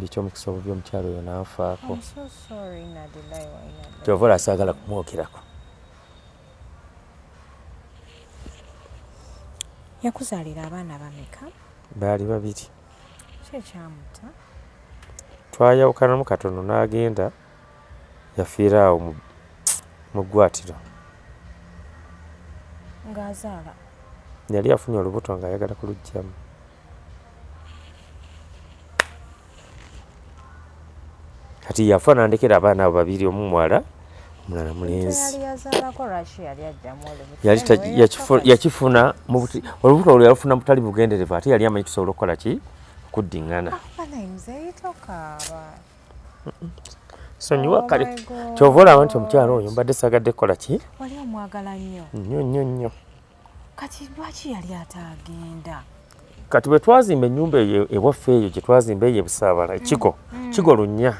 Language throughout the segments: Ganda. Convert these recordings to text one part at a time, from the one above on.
Ekyomukisa obubi omukyalo oyo nanfaako. Kyova olaba saagala kumwogerako. Yakuzaalira abaana bameka? Baali babiri. Ki ekyamutta? Twayawukanamu katono n'agenda yafiira awo mu ggwaatiro. Ng'azaala? Yali afunye olubuto ng'ayagala kuluggyamu. Kati yafa nandekera abaana abo babiri, omu muwala omulala mulenzi. Yakifuna olubuto olwo yalufuna butali bugenderevu, ate yali amanyi tusobola okukola ki okuddiŋŋana. Sonyiwa oh kale kyova olaba nti omukyalo oyo mbadde sagadde kukola ki nnyo nnyo nnyo. Kati lwaki yali atagenda? Kati bwe twazimba ennyumba eyo ewaffe eyo gye twazimba eyo ebusaabala ekigo kigo lunnya,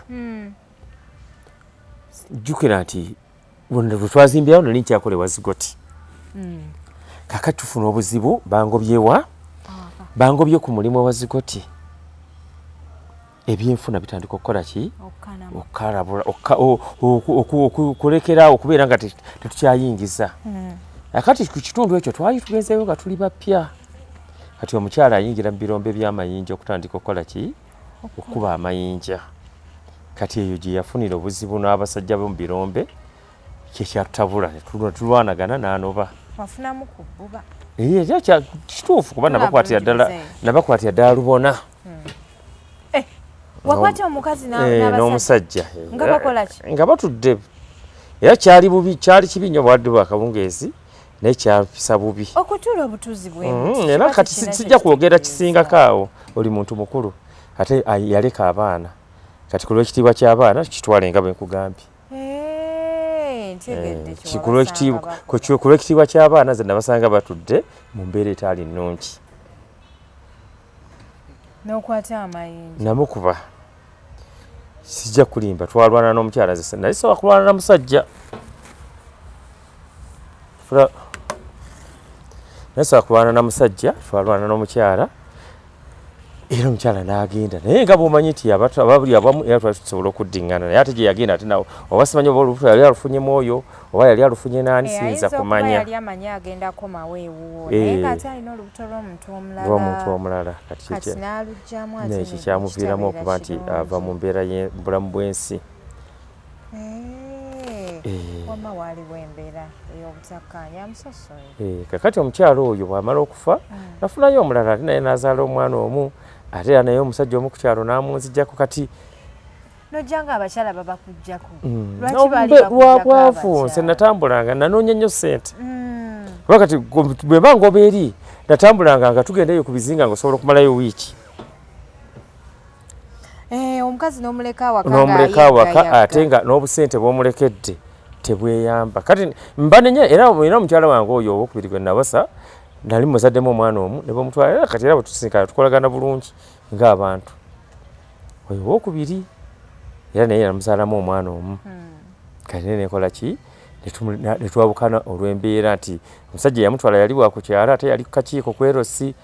jjukira nti lwe twazimbirawo nali nkyakola ewa Zigoti. Kakati tufuna obuzibu, bangobyewa bangobye ku mulimu ewa Zigoti, ebyenfuna bitandika okukola ki okukalabula okulekera okubeera nga tetukyayingiza. Akati ku kitundu ekyo twali tugenzeeyo nga tuli bapya. Kati omukyala ayingira mu birombe by'amayinja okutandika okukola ki okukuba amayinja. Kati eyo gye yafunira obuzibu n'abasajja bo mu birombe, kyekyatutabula tulwanagana n'anoba. Wafunamu ku bbuba? Era kituufu kuba nabakwatira ddala lubona. Wakwata omukazi n'omusajja nga bakola ki? Nga batudde. Era kyali bubi, kyali kibi nnyo, bwadde bwakawungeezi naye kyapisa bubi. Okutuula obutuuzi bwe. Era kati sijja kwogera kisingako awo, oli muntu mukulu ate yaleka abaana. Kati ku lw'ekitiibwa ky'abaana kitwale nga bwe nkugambye. Ku lw'ekitiibwa ky'abaana nze nabasanga batudde mu mbeera etaali nnungi. N'okwata amayinja. Namukuba. Sijja kulimba, twalwana n'omukyala nze naye sobola kulwana na musajja. Naye sobola kulwana na musajja, twalwana n'omukyala. Era omukyala n'agenda naye nga bw'omanyi nti ababuli abamu era twali tusobola okuddiŋŋana naye ate gye yagenda ate nawo oba simanyi oba olubuto yali alufunyemu oyo oba yali alufunye n'ani, siyinza kumanya. Yali amanyi agenda komawo ewuwo naye ng'ate alina olubuto lw'omuntu omulala. Kati n'aluggyamu ate ekyo kyamuviiramu okuba nti ava mu mbeera y'obulamu bw'ensi. Wamma waaliwo embeera ey'obutakkaanya. I'm so sorry. Kakati omukyalo oyo bw'amala okufa nafunayo omulala ate naye n'azaala omwana omu, ate era naye omusajja omu ku kyalo n'amunzijjako. Kati nojja nga abakyala babakuggyako. Lwa bwavu nze natambulanga nanoonya nnyo ssente. Kuba kati bwe mba ngoba eri natambulanga nga tugenda eyo ku bizinga ng'osobola okumalayo wiiki. Omukazi n'omuleka awaka n'omuleka awaka ate nga n'obusente bw'omulekedde tebweyamba. Kati mba nenye era omukyala wange oyo owokubiri gwe nabasa nali muzaddemu omwana omu ne bamutwala, era kati era bwe tusinkana tukolagana bulungi ng'abantu. Oyo owokubiri era naye namuzaalamu omwana omu. Kati naye nekola ki ne twawukana olw'embeera nti omusajja yamutwala yali wa ku kyalo ate yali ku kakiiko ku Erosi.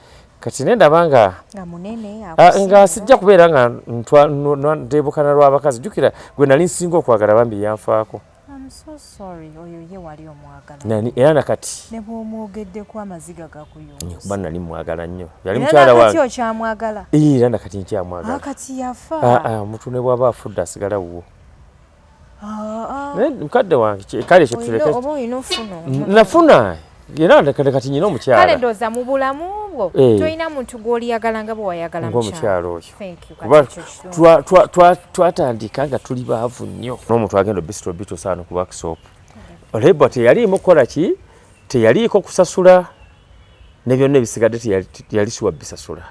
Kati ne ndaba nga nga sijja kubeera nga ndeebukana lw'abakazi. Jjukira gwe nali nsinga okwagala bambi yanfaako. Era nakati kuba nali mwagala nnyo, yali mukyala wange era nakati nkyamwagala. Omuntu ne bw'aba afudde asigala wuwo. Mukadde wange kale ekyo tuleke. Nafuna era kati nyina omukyala. Kale ndowooza mu bulamu bwo tolina muntu gw'oliyagala nga bwe wayagala ng'omukyala oyo. Kuba twatandika nga tuli baavu nnyo. N'omuntu agenda obisitro bituusa wano ku workshop. Olebo teyaliimu kukola ki? Teyaliiko kusasula ne byonna ebisigadde teyali siwa bisasula.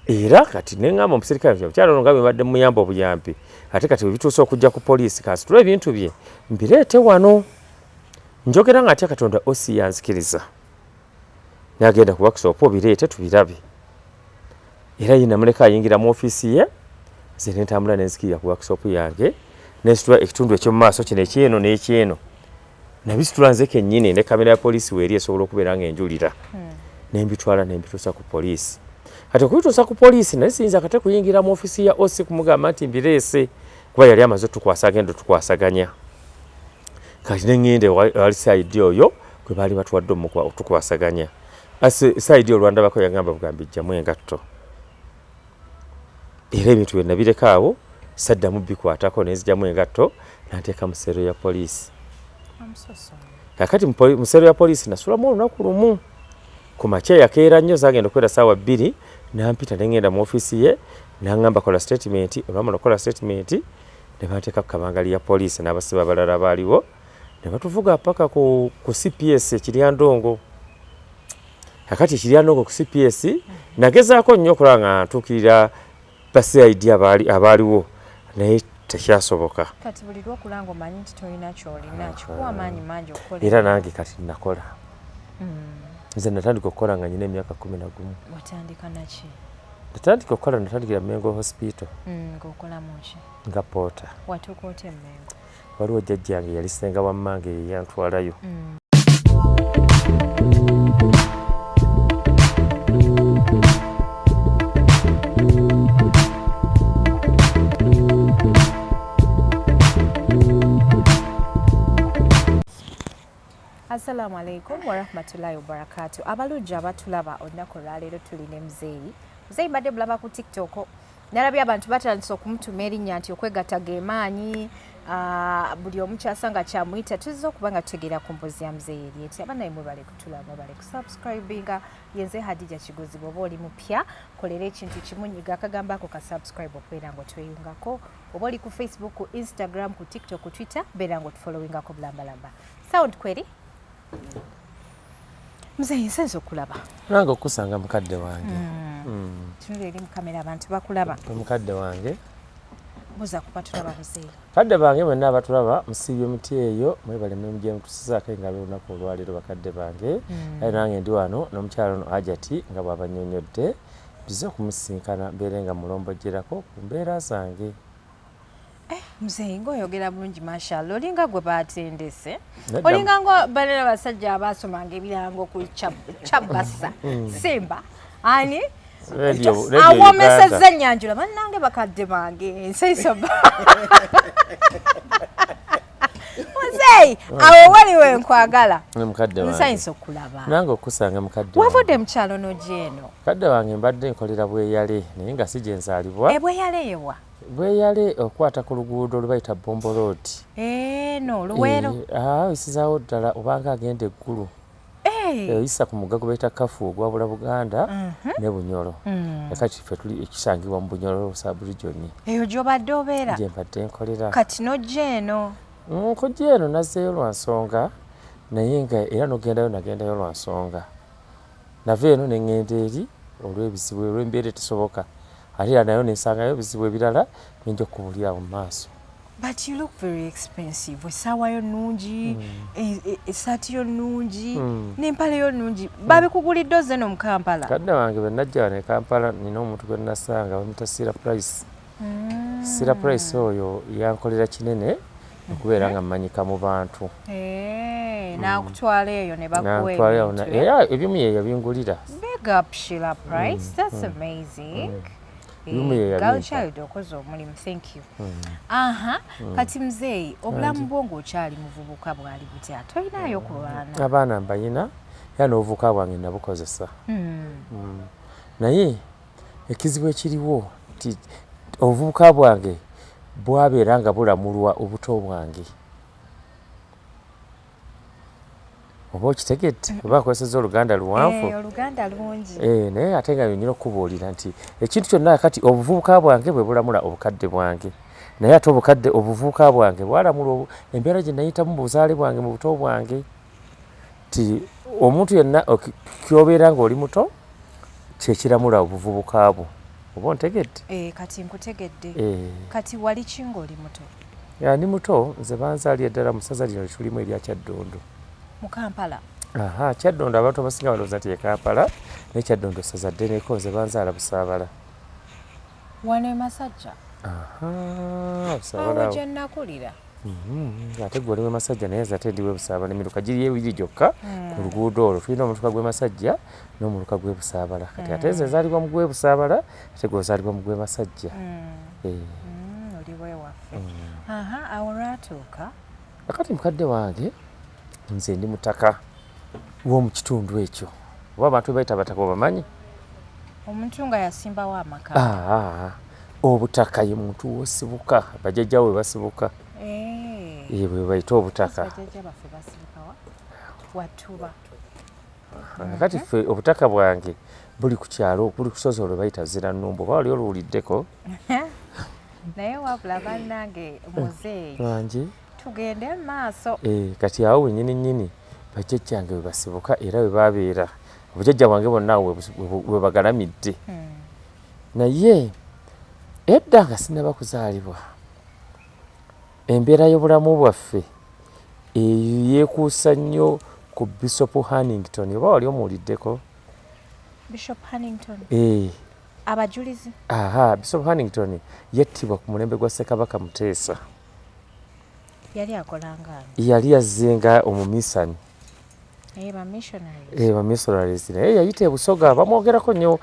Era kati ne ŋŋamba omusirikale nti omukyala ono nga bwe mbadde muyamba obuyambi, ate kati bwe bituuse okujja ku poliisi kansitule ebintu bye mbireete wano. Njogera nga ntya Katonda osi yanzikiriza. N'agenda ku workshop obireete tubirabe. Era ye namuleka ayingira mu ofiisi ye, nze ne ntambula ne nzikirira ku workshop yange, ne nsitula ekitundu eky'omu maaso kino eky'eno n'eky'eno. Nabisitula nze kennyini ne kamera ya poliisi weeri esobola okubeera ng'enjulira. Ne mbitwala ne mbituusa ku poliisi. Kati okubituusa ku poliisi naye siyinza kate kuyingira mu ofiisi ya OC kumugamba nti mbireese, kuba yali amaze otukwasa, agenda otukwasaganya. Kati ne ŋŋenda ewali CID oyo gwe baali batuwadde otukwasaganya. CID olwandabako yagamba bugambi jjamu engatto, era ebintu bye nabireka awo saddamu bikwatako, ne nzigyamu engatto nanteeka mu seero ya poliisi. Kakati mu seero ya poliisi nasulamu olunaku lumu. Ku makya yakeera nnyo, zagenda okubeera ssaawa 2, nampita ne ŋŋenda mu ofiisi ye n'aŋŋamba kola sitatimenti. Olwamala okukola sitatimenti ne banteeka ku kabangali ya poliisi n'abasibe abalala abaaliwo, ne batuvuga paka ku CPS e Kiryandongo. Kakati e Kiryandongo ku CPS nagezaako nnyo okulaba nga ntuukirira ba CID abaaliwo, naye tekyasoboka. Kati buli lwokula ng'omanyi nti tolina ky'olina, kikuwa amaanyi mangi okukola. Era nange kati nakola. Nze natandika okukola nga nyina emyaka 11. Watandika naki? Natandika okukola, natandikira Mengo Hospital. Ng'okola mu ki? Nga porter. Watuuka otya e Mengo? Waliwo jjajjange yali ssenga wa mmange ye yantwalayo. Assalamu alaikum warahmatullahi wabarakatu. Abalungi abatulaba olunaku olwaleero tuli ne muzeeyi. Muzeeyi mbadde mulaba ku TikTok, nalabye abantu batandise okumutuma erinnya nti okwegatta ge maanyi, buli omu kyasanga kyamuyita. Tuzze okuba nga tutegeera ku mbuzi ya muzeeyi eri eti. Abanaye mwebale kutulaba, mwebale kusubscribinga. Yenze Hadija Kigozi, bw'oba oli mupya kolera ekintu kimu, nyiga akagambo ako ka subscribe okubeera nga otweyungako. Oba oli ku Facebook, ku Instagram, ku TikTok, ku Twitter, beera nga otufollowingako bulambalamba. Sound kweri muzeeyi, nsenze okulaba. Nange okusanga mukadde wange. Tunula eri mu kamera, abantu bakulaba. Mukadde wange. Buuza ku batulaba, muzeeyi. Bakadde bange mwenna abatulaba, musiibye muti eyo? Mwebale mirimu gye mutusizaako engalo olunaku olwaleero, bakadde bange. Aye nange ndi wano n'omukyalo ono Hajati nga bw'abannyonnyodde, nzize okumusisinkana mbeere nga mulombojjerako ku mbeera zange. Muzeeyi, ng'oyogera bulungi, mashallah, olinga gwe batendese, olinga nga banene abasajja abaasomanga ebirango ku Kyabasa Simba ani awomesezza ennyanjula. Bannange, bakadde bange, ensaisoba muzeeyi, awo waliwo enkwagala. Mukadde wange. Nsanyusa okulaba. Nange okusanga, mukadde. Wavudde mukyalo n'ojja eno? Mukadde wange, mbadde nkolera Bweyale, naye nga si gye nzaalibwa. Ebweyale yewa? Bweyale okwata ku luguudo lwe bayita Bombo Road. Eno Luweero? Oyisizaawo ddala obanga agenda eggulu. Oyisa ku mugga gwe bayita Kafu ogwabula Buganda ne Bunyoro. Kati ffe tuli ekisangibwa mu Bunyoro sub-region. Eyo gy'obadde obeera? Gye mbadde nkolera. Kati n'ojja eno? Nkujja eno nazzeeyo lwa nsonga, naye nga era n'okugendayo nagendayo lwa nsonga. Nava eno ne ŋŋenda eri olw'ebizibu, olw'embeera etesoboka, ate era nayo nensangayo ebizibu ebirala nenja okubuulira awo mu maaso. But you look very expensive. Essaawa yo nnungi, essaati yo nnungi, n'empale yo nnungi. Babikugulidde ozze no mu Kampala? Kadde wange, bwe najja wano e Kampala nina omuntu gwe nasanga bamuyita Sira Price. Sira Price oyo yankolera kinene okubeera nga mmanyika mu bantu. N'akutwala eyo ne bakuwa ebintu. Era ebimu ye yabingulira. Big up Sheila Price, that's amazing. Girl child okoze omulimu, thank you. Aha, kati muzeeyi, obulamu bwo ng'okyali muvubuka bwali butya? Tolinayo ku baana? Abaana mbayina, era n'obuvubuka bwange nabukozesa. Naye ekizibu ekiriwo nti obuvubuka bwange bwabeera nga bulamulwa obuto bwange. Oba okitegedde oba akozesezza oluganda luwanvu? Oluganda lungi. Naye ate nga nyina okukubuulira nti ekintu kyonna, kati obuvubuka bwange bwe bulamula obukadde bwange, naye ate obukadde obuvubuka bwange bwalamula embeera gye nayitamu mu buzaale bwange, mu buto bwange, ti omuntu yenna kyobeera ng'oli muto kyekiramula obuvubuka bwo. Oba ontegedde? Kati nkutegedde. Kati wali ki ng'oli muto? Ndi muto, nze banzaalira ddala mu ssaza lino lyetulimu erya Kyaddondo. Mu Kampala? Aha, Kyaddondo abantu abasinga balowooza nti ye Kampala, naye Kyaddondo ssaza ddeneko, nze banzaala Busaabala. Wano e Masajja? Aha, Busaabala. Awo gye nakulira. Ate gwe oli w'emasajja naye nze ate ndi w'ebusaabala, emiruka giri ebiri gyokka ku luguudo olwo. Tulina omuluka gw'emasajja n'omuluka gw'ebusaabala. Kati ate nze nzaalibwa mu gw'ebusaabala, ate gwe ozaalibwa mu gw'emasajja. Oli wewaffe. Awo lwatuuka. Akati mukadde wange, nze ndi mutaka w'omu kitundu ekyo, oba abantu be bayita abataka obamanyi? Omuntu nga yasimbawo amaka. Obutaka ye muntu wosibuka, bajjajjawo we basibuka. Bwe bayita obutaka. Bajjajja baffe basibukawa? Watuba. Kati ffe obutaka bwange buli ku kyalo, buli ku lusozi olwo bayita Zirannumbu, oba wali oluwuliddeko? Naye wabula bannange muzeeyi. Wangi. Tugende mu maaso. Kati awo wennyini nnyini bajjajjange we basibuka era we babeera, obujjajja bwange bwonna awo we bagalamidde. Naye edda nga sinnaba kuzaalibwa, embeera y'obulamu bwaffe eyo yeekuusa nnyo ku Bishop Hannington, oba wali omuwuliddeko? Bishop Hannington? Abajulizi? Aha, Bishop Hannington yattibwa ku mulembe gwa Ssekabaka Muteesa. Yali akola nga ani? Yali yazze nga omumisani. Ba missionaries. Ba missionaries. Naye yayita e Busoga, bamwogerako nnyo.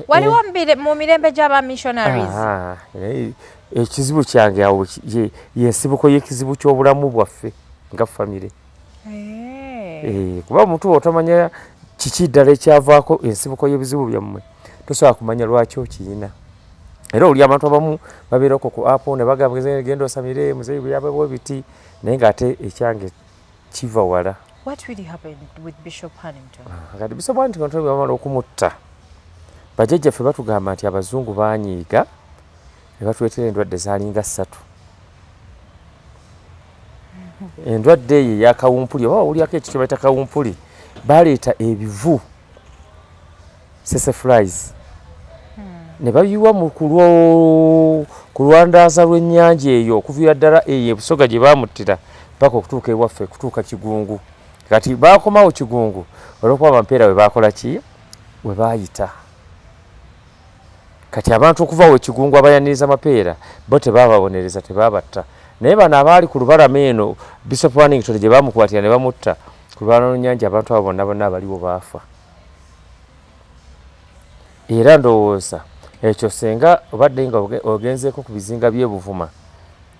Waliwo mu mirembe gy'aba missionaries. Naye ekizibu kyange awo y'ensibuko y'ekizibu ky'obulamu bwaffe nga famire. Kuba omuntu bw'otomanya kiki ddala ekyavaako ensibuko y'ebizibu byammwe, tosobola kumanya lwaki okiyina. Era oli abantu abamu babeera okwo ku app ne bagamba genda osamire muzeeyi bwe yaba bwe biti, naye ng'ate ekyange kiva wala. What really happened with Bishop Hannington? Kati Bishop Hannington bwe bamala okumutta, bajjajjaffe batugamba nti abazungu baanyiiga ne batuleetera endwadde zaalinga 3. Endwadde eyo eya kawumpuli, oba wawulyako ekyo kye bayita kawumpuli, baleeta ebivu, tsetse flies, ne babiyiwa mu ku lwandaaza lw'ennyanja eyo okuviira ddala eyo e Busoga gye baamuttira paka okutuuka ewaffe, kutuuka Kigungu. Kati baakomawo Kigungu olw'okuba Bampeera we baakola ki? We baayita. Kati abantu okuva awo e Kigungu abayaniriza Mapeera bo tebaababonereza, tebaabatta. Naye bano abaali ku lubalama eno Bishop Hannington gye baamukwatira ne bamutta ku lubalama lw'ennyanja, abantu abo bonna bonna abaliwo baafa. Era ndowooza ekyo senga obadde nga ogenzeeko ku bizinga by'e Buvuma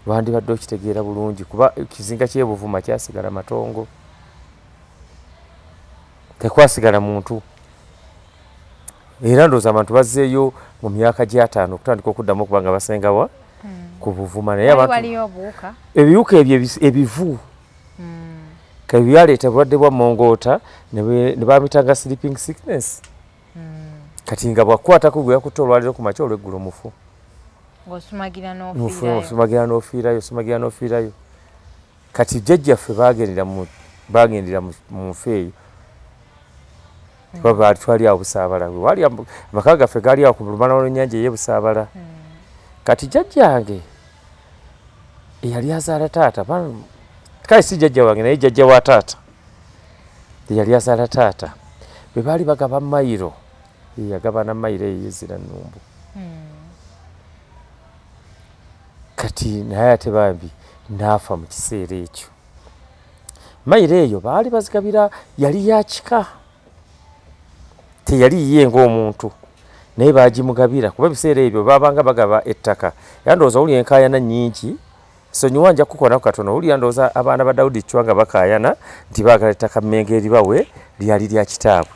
wandibadde okitegeera bulungi, kuba ekizinga ky'e Buvuma kyasigala matongo, tekwasigala muntu. Era ndowooza abantu bazzeeyo mu myaka gy'ataano okutandika okuddamu okuba nga basengawa ku Buvuma. Naye abantu waliyo obuwuka? Ebiwuka ebyo ebivu. Kati byaleeta obulwadde bwa mongoota ne bamuyitanga sleeping sickness. Kati nga bwakukwatako gwe yakutte olwaliro ku makya, olweggulo mufu. Ng'osumagira n'ofiirayo. Osumagira n'ofiirayo, osumagira n'ofiirayo. Kati jjajjaffe bagendera mu nfa eyo. Kuba twali awo Busaabala, wali amaka gaffe gaali awo ku lubalama lw'ennyanja ey'e Busaabala. Kati jjajjange eyali azaala taata, kale si jjajja wange naye jjajja wa taata eyali azaala taata, bwe baali bagaba mayiro, ye yagabana mayiro eyo y'Ezzirannumbu. Kati naye ate bambi n'afa mu kiseera ekyo. Mayiro eyo baali bazigabira, yali ya kika, teyali yiye ng'omuntu, naye baagimugabira kuba ebiseera ebyo baabanga bagaba ettaka. Era ndowooza owulira enkaayana nnyingi, sonyiwa nja kukoonako katono, owulira ndowooza abaana ba Daudi Chwa nga bakaayana nti baagala ettaka Mmengo eribawe lyali lya kitaabwe.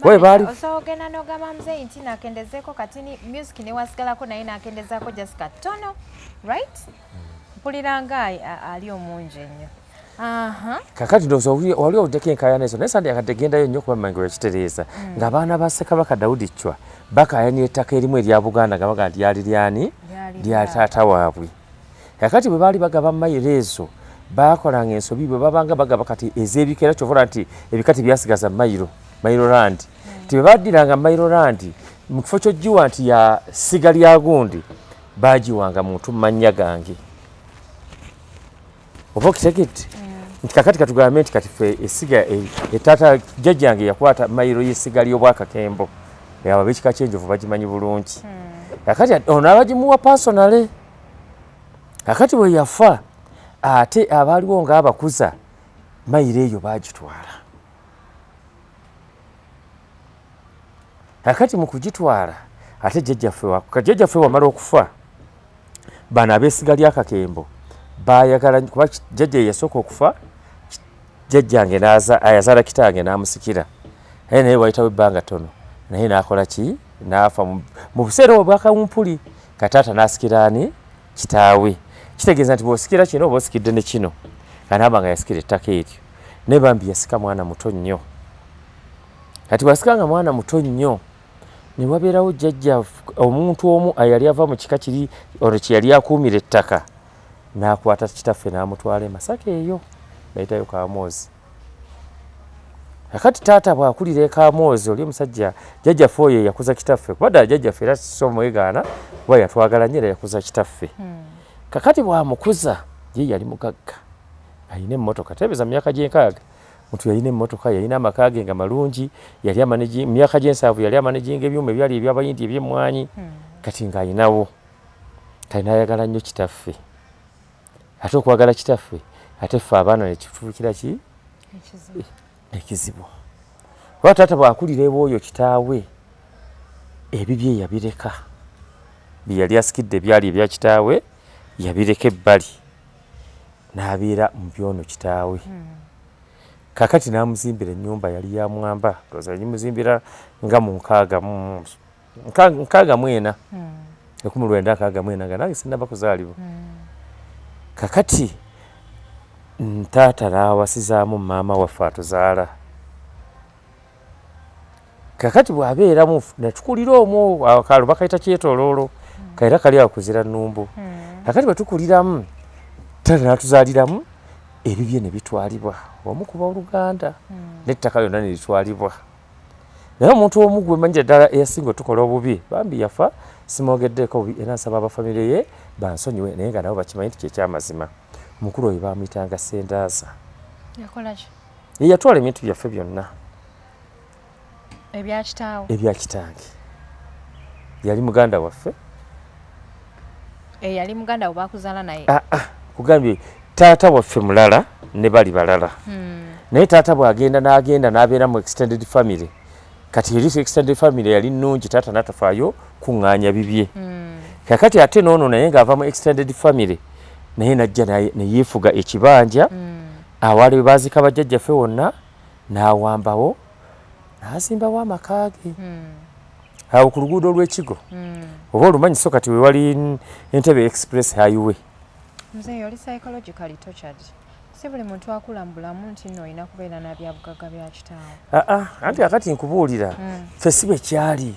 Kuba baali Osobola ogenda n'ogamba muzeeyi nti nakendezeeko katini music ne wasigalako, naye nakendezaako just katono, right? Mpulira nga ali omungi ennyo. Kakati ndowooza wali owuliddeko enkaayana ezo, naye sandyagadde gendayo nnyo kuba Mmengo yakitereeza. Ng'abaana ba Ssekabaka Daudi Chwa bakaayanira ettaka erimu erya Buganda nga bagamba nti lyali lyani? Lya taata waabwe. Kakati bwe baali bagaba mayiro ezo, baakolanga ensobi bwe babanga bagaba kati ez'ebika, era kyova olaba nti ebika tebyasigaza mayiro, mayiro land. Nti bwe baddiranga mayiro land, mu kifo ky'ogiwa nti ya ssiga lya gundi, baagiwanga muntu mu mannya gange. Oba okitegedde? Nti kakati katugambe nti kati ffe essiga etaata jjajjange yakwata mayiro y'essiga ly'Obwakakembo, abo ab'ekika ky'enjovu bagimanyi bulungi. Kakati ono abagimuwa personally. Kakati bwe yafa, Ate abaaliwo ng'abakuza mayiro eyo baagitwala. Kakati mu kugitwala ate jjajjaffe wamala okufa, bano ab'essiga lya Kakembo baayagala kuba jjajja ye yasooka okufa, jjajjange ayazaala kitange n'amusikira, aye naye wayitawo ebbanga ttono naye n'akola ki, n'afa mu buseera obwo bwakawumpuli. Kataata n'asikira ani, kitaawe. Kitegeeza nti bw'osikira kino oba osikidde ne kino. Kanaaba nga yasikira ettaka eryo, naye bambi yasika mwana muto nnyo. Kati bw'asika nga mwana muto nnyo, ne wabeerawo jjajja omuntu omu ayali ava mu kika kiri ono kye yali akuumira ettaka, n'akwata kitaffe n'amutwala e Masaka eyo bayitayo Kaamoozi. Kakati taata bw'akulira e Kaamoozi, oli omusajja jjajjaffe oyo yakuza kitaffe, kuba ddala jjajjaffe era so mwegaana kuba yatwagala nnyo era yakuza kitaffe. Kakati bw'amukuza, ye yali mugagga alina emmotoka, teebeza mu myaka gy'enkaaga muntu yalina emmotoka, yalina amaka ge nga malungi, yali amanagi mu myaka gy'ensanvu yali amanaginga ebyuma ebyali eby'Abayindi eby'emmwanyi. Kati ng'ayinawo, kale n'ayagala nnyo kitaffe, ate okwagala kitaffe ate ffe abaana ne kitufuukira ki ekizibu, kuba taata bw'akulira ew'oyo kitaawe ebibye yabireka, bye yali asikidde ebyali ebya kitaawe yabireka ebbali n'abeera mu byono kitaawe. Kakati n'amuzimbira ennyumba yali ya mwamba, ndowooza yagimuzimbira nga mu 64, 1964, nga nange sinnaba kuzaalibwa. Kakati taata n'awasizaamu maama waffe atuzaala. Kakati bw'abeeramu netukulira omwo, akaalo bakayita Kyetooloolo, kaera kali awo kuzira nnumbu. Kakati bwe tukuliramu, taata n'atuzaaliramu, ebibye ne bitwalibwa omu ku booluganda, n'ettaka lyonna ne litwalibwa. Naye omuntu omu gwe manyira ddala eyasinga otukola obubi, bambi yafa, simwogeddeeko bubi, era nsaba abafamire ye bansonyiwe, naye nga nabo bakimanyi nti kyekyamazima. Omukulu oyo baamuyitanga Sendaaza. Ye yatwala ebintu byaffe byonna ebya kitaawo, ebya kitange. Yali muganda waffe. Eyali muganda we bakuzaala naye? Kugambye taata waffe mulala ne bali balala. Naye taata bw'agenda n'agenda n'abeera mu extended family. Kati eri extended family yali nnungi, taata n'atafaayo kuŋŋaanya bibye. Kakati ate n'ono naye ng'ava mu extended family, naye najja ne yeefuga ekibanja awaali we baazika bajjajjaffe wonna, n'awambawo n'azimbawo amaka ge awo ku luguudo lw'Ekigo, oba olumanyi. So kati we wali Entebbe Express Highway. Muzeeyi, oli psychologically tortured. Si buli muntu akula mu bulamu nti nno olina kubeera na byabugagga bya kitaawo. Aa, anti akati nkubuulira, ffe si bwe kyali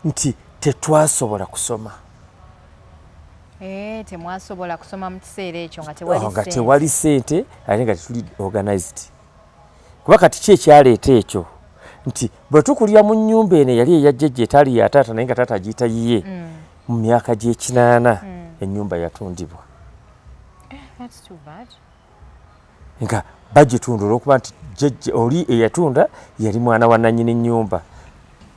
nti tetwasobola kusoma. Eh, temwasobola kusoma mu kiseera ekyo nga tewali nga tewali ssente, ate nga tetuli organized. Kuba kati ki ekyaleeta ekyo nti bwe tukulira mu nnyumba eno eyali eya jjajja etaali ya taata, naye nga taata agiyita yiye, mu myaka gy'ekinaana ennyumba yatundibwa. That's too bad. Nga bagitunda olwokuba nti jjajja oli eyatunda yali mwana wa nannyini nnyumba.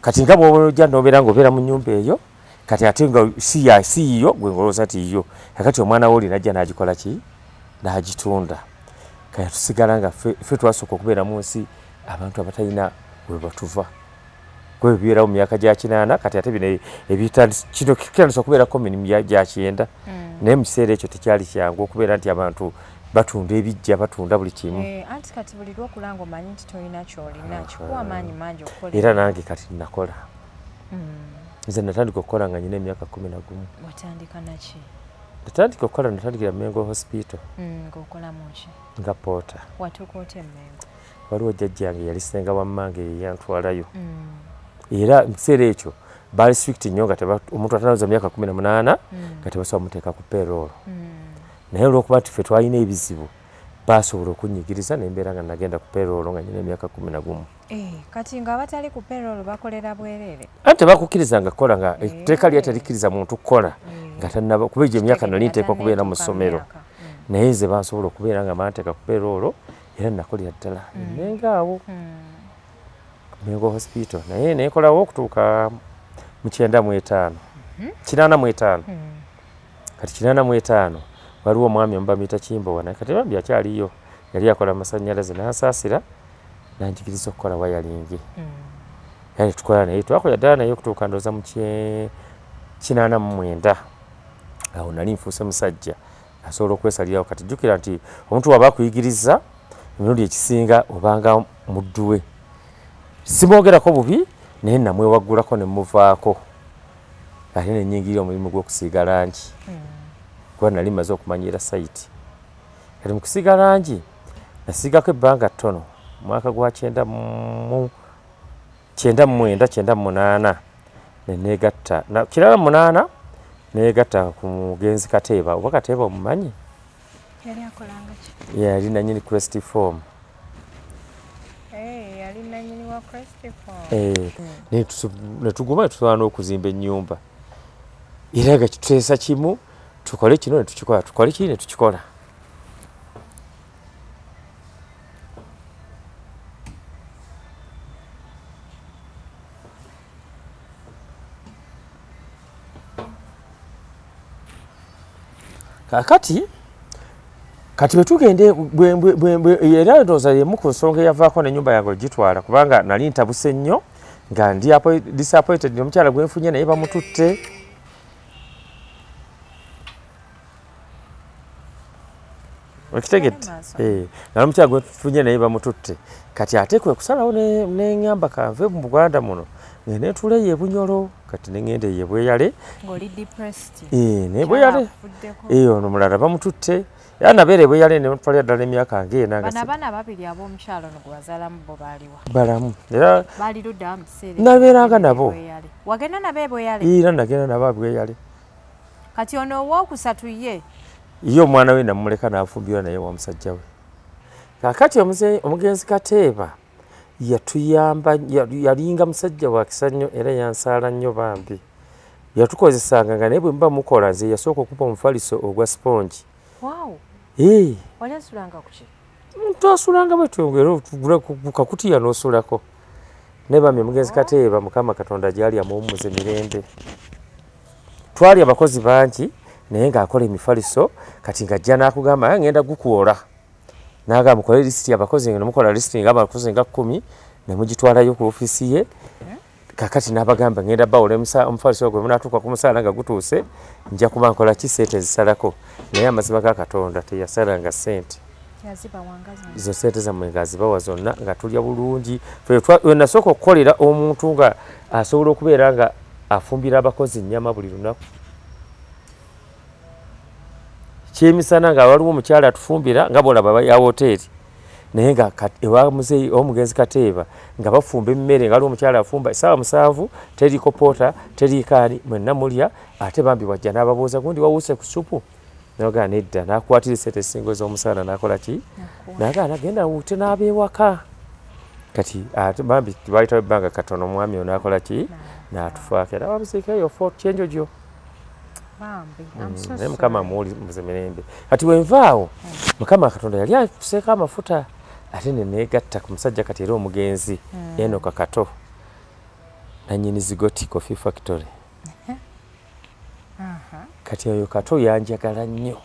Kati nga bw'ojja n'obeera ng'obeera mu nnyumba eyo, kati ate nga si ya si yiyo, gwe ng'olowooza nti yiyo, kakati omwana we oli najja n'agikola ki, n'agitunda. Kale tusigala nga ffe twasooka okubeera mu nsi abantu abatalina we batuva, kuba bibeerawo mu myaka gya kinaana. Kati ate bino kino kitandise okubeera common mu gya kyenda, naye mu kiseera ekyo tekyali kyangu okubeera nti abantu batunda ebijja, batunda buli kimu. Eh, anti kati buli lwokula nga omanyi nti tolina kyolina, kikuwa amaanyi mangi okukola. Era nange kati nakola. Nze natandika okukola nga nyina emyaka 11. Watandika naki? Natandika okukola, natandikira Mengo Hospital. Ng'okolamu ki? Nga porter. Watuuka otya Emmengo? Waliwo jjajjange yali ssenga wa mmange yeyantwalayo. Era mu kiseera ekyo baali strict nnyo, nga omuntu atanaweza myaka 18 nga tebasobola muteeka ku payroll. Naye olwokuba nti ffe twalina ebizibu, basobola okunyigiriza nembeera nga nagenda ku payroll nga nyina emyaka 11. Eh, kati nga abatali ku payroll bakolera bwereere? Anti tebakukkirizanga kukola, nga etteeka lyali terikkiriza muntu kukola nga tannaba, kuba egyo emyaka nali nteekwa kubeera mu ssomero. Naye nze bansobola okubeera nga banteeka ku payroll, era nakolera ddala Emmengo awo, Mengo Hospital, naye nenkolawo okutuuka mu 95, 85. Kati 85 Waliwo omwami omu bamuyita Kimbowa, naye kati bambi akyaliyo, yali akola masannyalaze, n'ansaasira n'anjigiriza okukola wayalingi. Era ne tukola naye, twakola ddala naye okutuuka ndowooza mu 89. Awo nali nfuuse musajja asobola okwesalirawo. Kati jjukira nti omuntu waba akuyigiriza emirundi ekisinga obanga muddu we. Simwogerako bubi, naye namwewaggulako ne mmuvaako, ate ne nnyingirira omulimu gw'okusiiga langi, kuba nali mmaze okumanyiira sayiti. Kati mu kusiiga langi nasiigako ebbanga ttono, mwaka gwa 99, 98 ne neegatta 98 neegatta ku mugenzi Kateeba. Oba Kateeba omumanyi? Yali akolanga ki? Yali nannyini Crest Form. Yali nannyini wa Crest Form. Ne tuguma ne tusobola n'okuzimba ennyumba, era nga kituteesa kimu, tukole kino ne tukikola, tukole kiri ne tukikola. Kaakati kati bwe tugenda era ndowooza y'emu ku nsonga eyavaako n'ennyumba yange ogitwala, kubanga nali ntabuse nnyo nga ndi disappointed, omukyala gwe nfunye naye bamututte. Okitegedde? Nga n'omukyala gwe nfunye naye bamututte. Kati ate kwe kusalawo ne ŋŋamba kanve mu Buganda muno ngende ntuule eyo e Bunyoro. Kati ne ŋŋenda eyo e Bweyale. Ng'oli depressed. Ne Bweyale. Ono mulala bamututte. Era nabeera e Bweyale ne ntwalira ddala emyaka ng'ena nga Bano abaana babiri ab'omukyala ono gwe wazaalamu bo baaliwa? Balamu. Era baali ludda wa mu kiseera ekyo? Nabeeranga nabo. Wagenda nabo e Bweyale? Era nagenda nabo e Bweyale. Kati ono owookusatu ye? Ye omwana we namuleka n'afumbirwa naye wa musajja we. Kaakati omugenzi Kateeba yatuyamba, yalinga musajja wa kisa nnyo era yansaala nnyo bambi. Yatukozesanga nga naye bwe muba mukola, nze yasooka okumpa omufaliso ogwa sipongi. Wow. Wali osulanga ku ki? Twasulanga bwe era otugula ku kakutiya n'osulako. Naye bambi omugenzi Kateeba, Mukama Katonda gy'ali amuwummuze mirembe. Twali abakozi bangi naye ng'akola emifaliso, kati ng'ajja n'akugamba ngenda gukwola. N'agamba mukole lisiti abakozi, nga mukola lisiti nga abakozi nga 10 ne mugitwalayo ku ofiisi ye. Kakati n'abagamba ngenda bawola omufaliso ogwo, munaatuuka ku musaala nga gutuuse nja kuba nkola ki, ssente zisalako. Naye amazima ga Katonda teyasalanga ssente. Zo ssente zammwe ng'azibawa zonna, nga tulya bulungi. Ffe nasooka okukolera omuntu nga asobola okubeera nga afumbira abakozi ennyama buli lunaku. Kyemisana nga waliwo omukyala atufumbira nga bw'olaba ya woteeri, naye nga ewa muzeeyi omugenzi Kateeba nga bafumba emmere, nga waliwo omukyala afumba essaawa 7, teriiko poota, teriiko ani, mwenna mulya. Ate bambi wajja n'ababuuza gundi wawuuse ku ssupu, n'ogamba nedda, n'akukwatira essente ezisinga ez'omusaala n'akola ki, n'agaana genda wuute n'abeewaka. Kati ate bambi bayitawo ebbanga katono, omwami ono n'akola ki, n'atufaako era bamuziika eyo Fort Kyenjojo. Naye Mukama amuwulize mirembe. Kati wenvaawo, Mukama Katonda yali atuseeko amafuta, ate ne neegatta ku musajja kati era omugenzi Enoka Kato, nannyini Zigoti Coffee Factory. Kati oyo Kato yanjagala nnyo,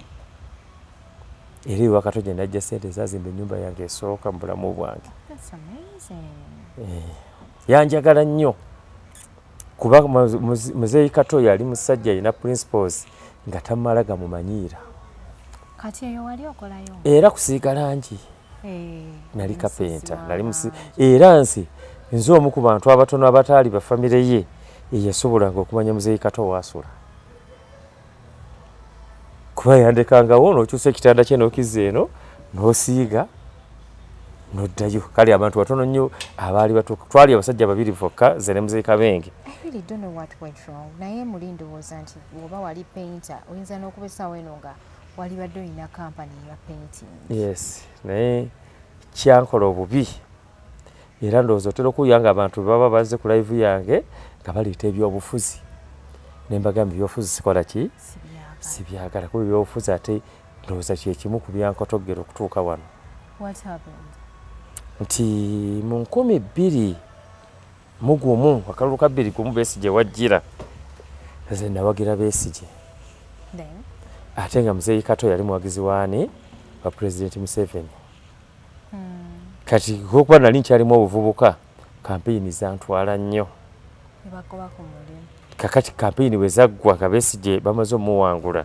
era ewa Kato gye najja ssente ezazimba ennyumba yange esooka mu bulamu bwange. Yanjagala nnyo kuba muzeeyi Kato yali musajja alina principles nga tamala gamumanyiira. Kati eyo wali okolayo? Era kusiiga langi. Nali kapenta, nali era nsi nze omu ku bantu abatono abataali ba famire ye eyasobolanga okumanya muzeeyi Kato waasula, kuba yandekangawo n'okyusa ekitanda kye n'okizza eno n'osiiga n'oddayo. Kale abantu batono nnyo abaali batuuka, twali abasajja babiri bokka, nze ne muzeeyi Kabenge. I really don't know what went wrong. Naye muli ndowooza nti bw'oba wali painter oyinza n'okuba essaawa eno nga walibadde olina kampani eya painting. Yes, naye kyankola obubi, era ndowooza otera okuwulira nga abantu bwe baba bazze ku live yange nga baleeta ebyobufuzi, ne mbagamba ebyobufuzi sikola ki, sibyagala, kuba ebyobufuzi ate ndowooza kye kimu ku byankotoggera okutuuka wano. What happened? Nti mu 2001, akalulu ka 21 Besigye wajjira, nze nawagira Besigye. Ate nga Muzeeyi Kato yali muwagizi waani? Wa Pulezidenti Museveni. Kati olwokuba nali nkyalimu obuvubuka, kampeyini zantwala nnyo. Kakati kampeyini bwe zaggwa nga Besigye bamaze omuwangula,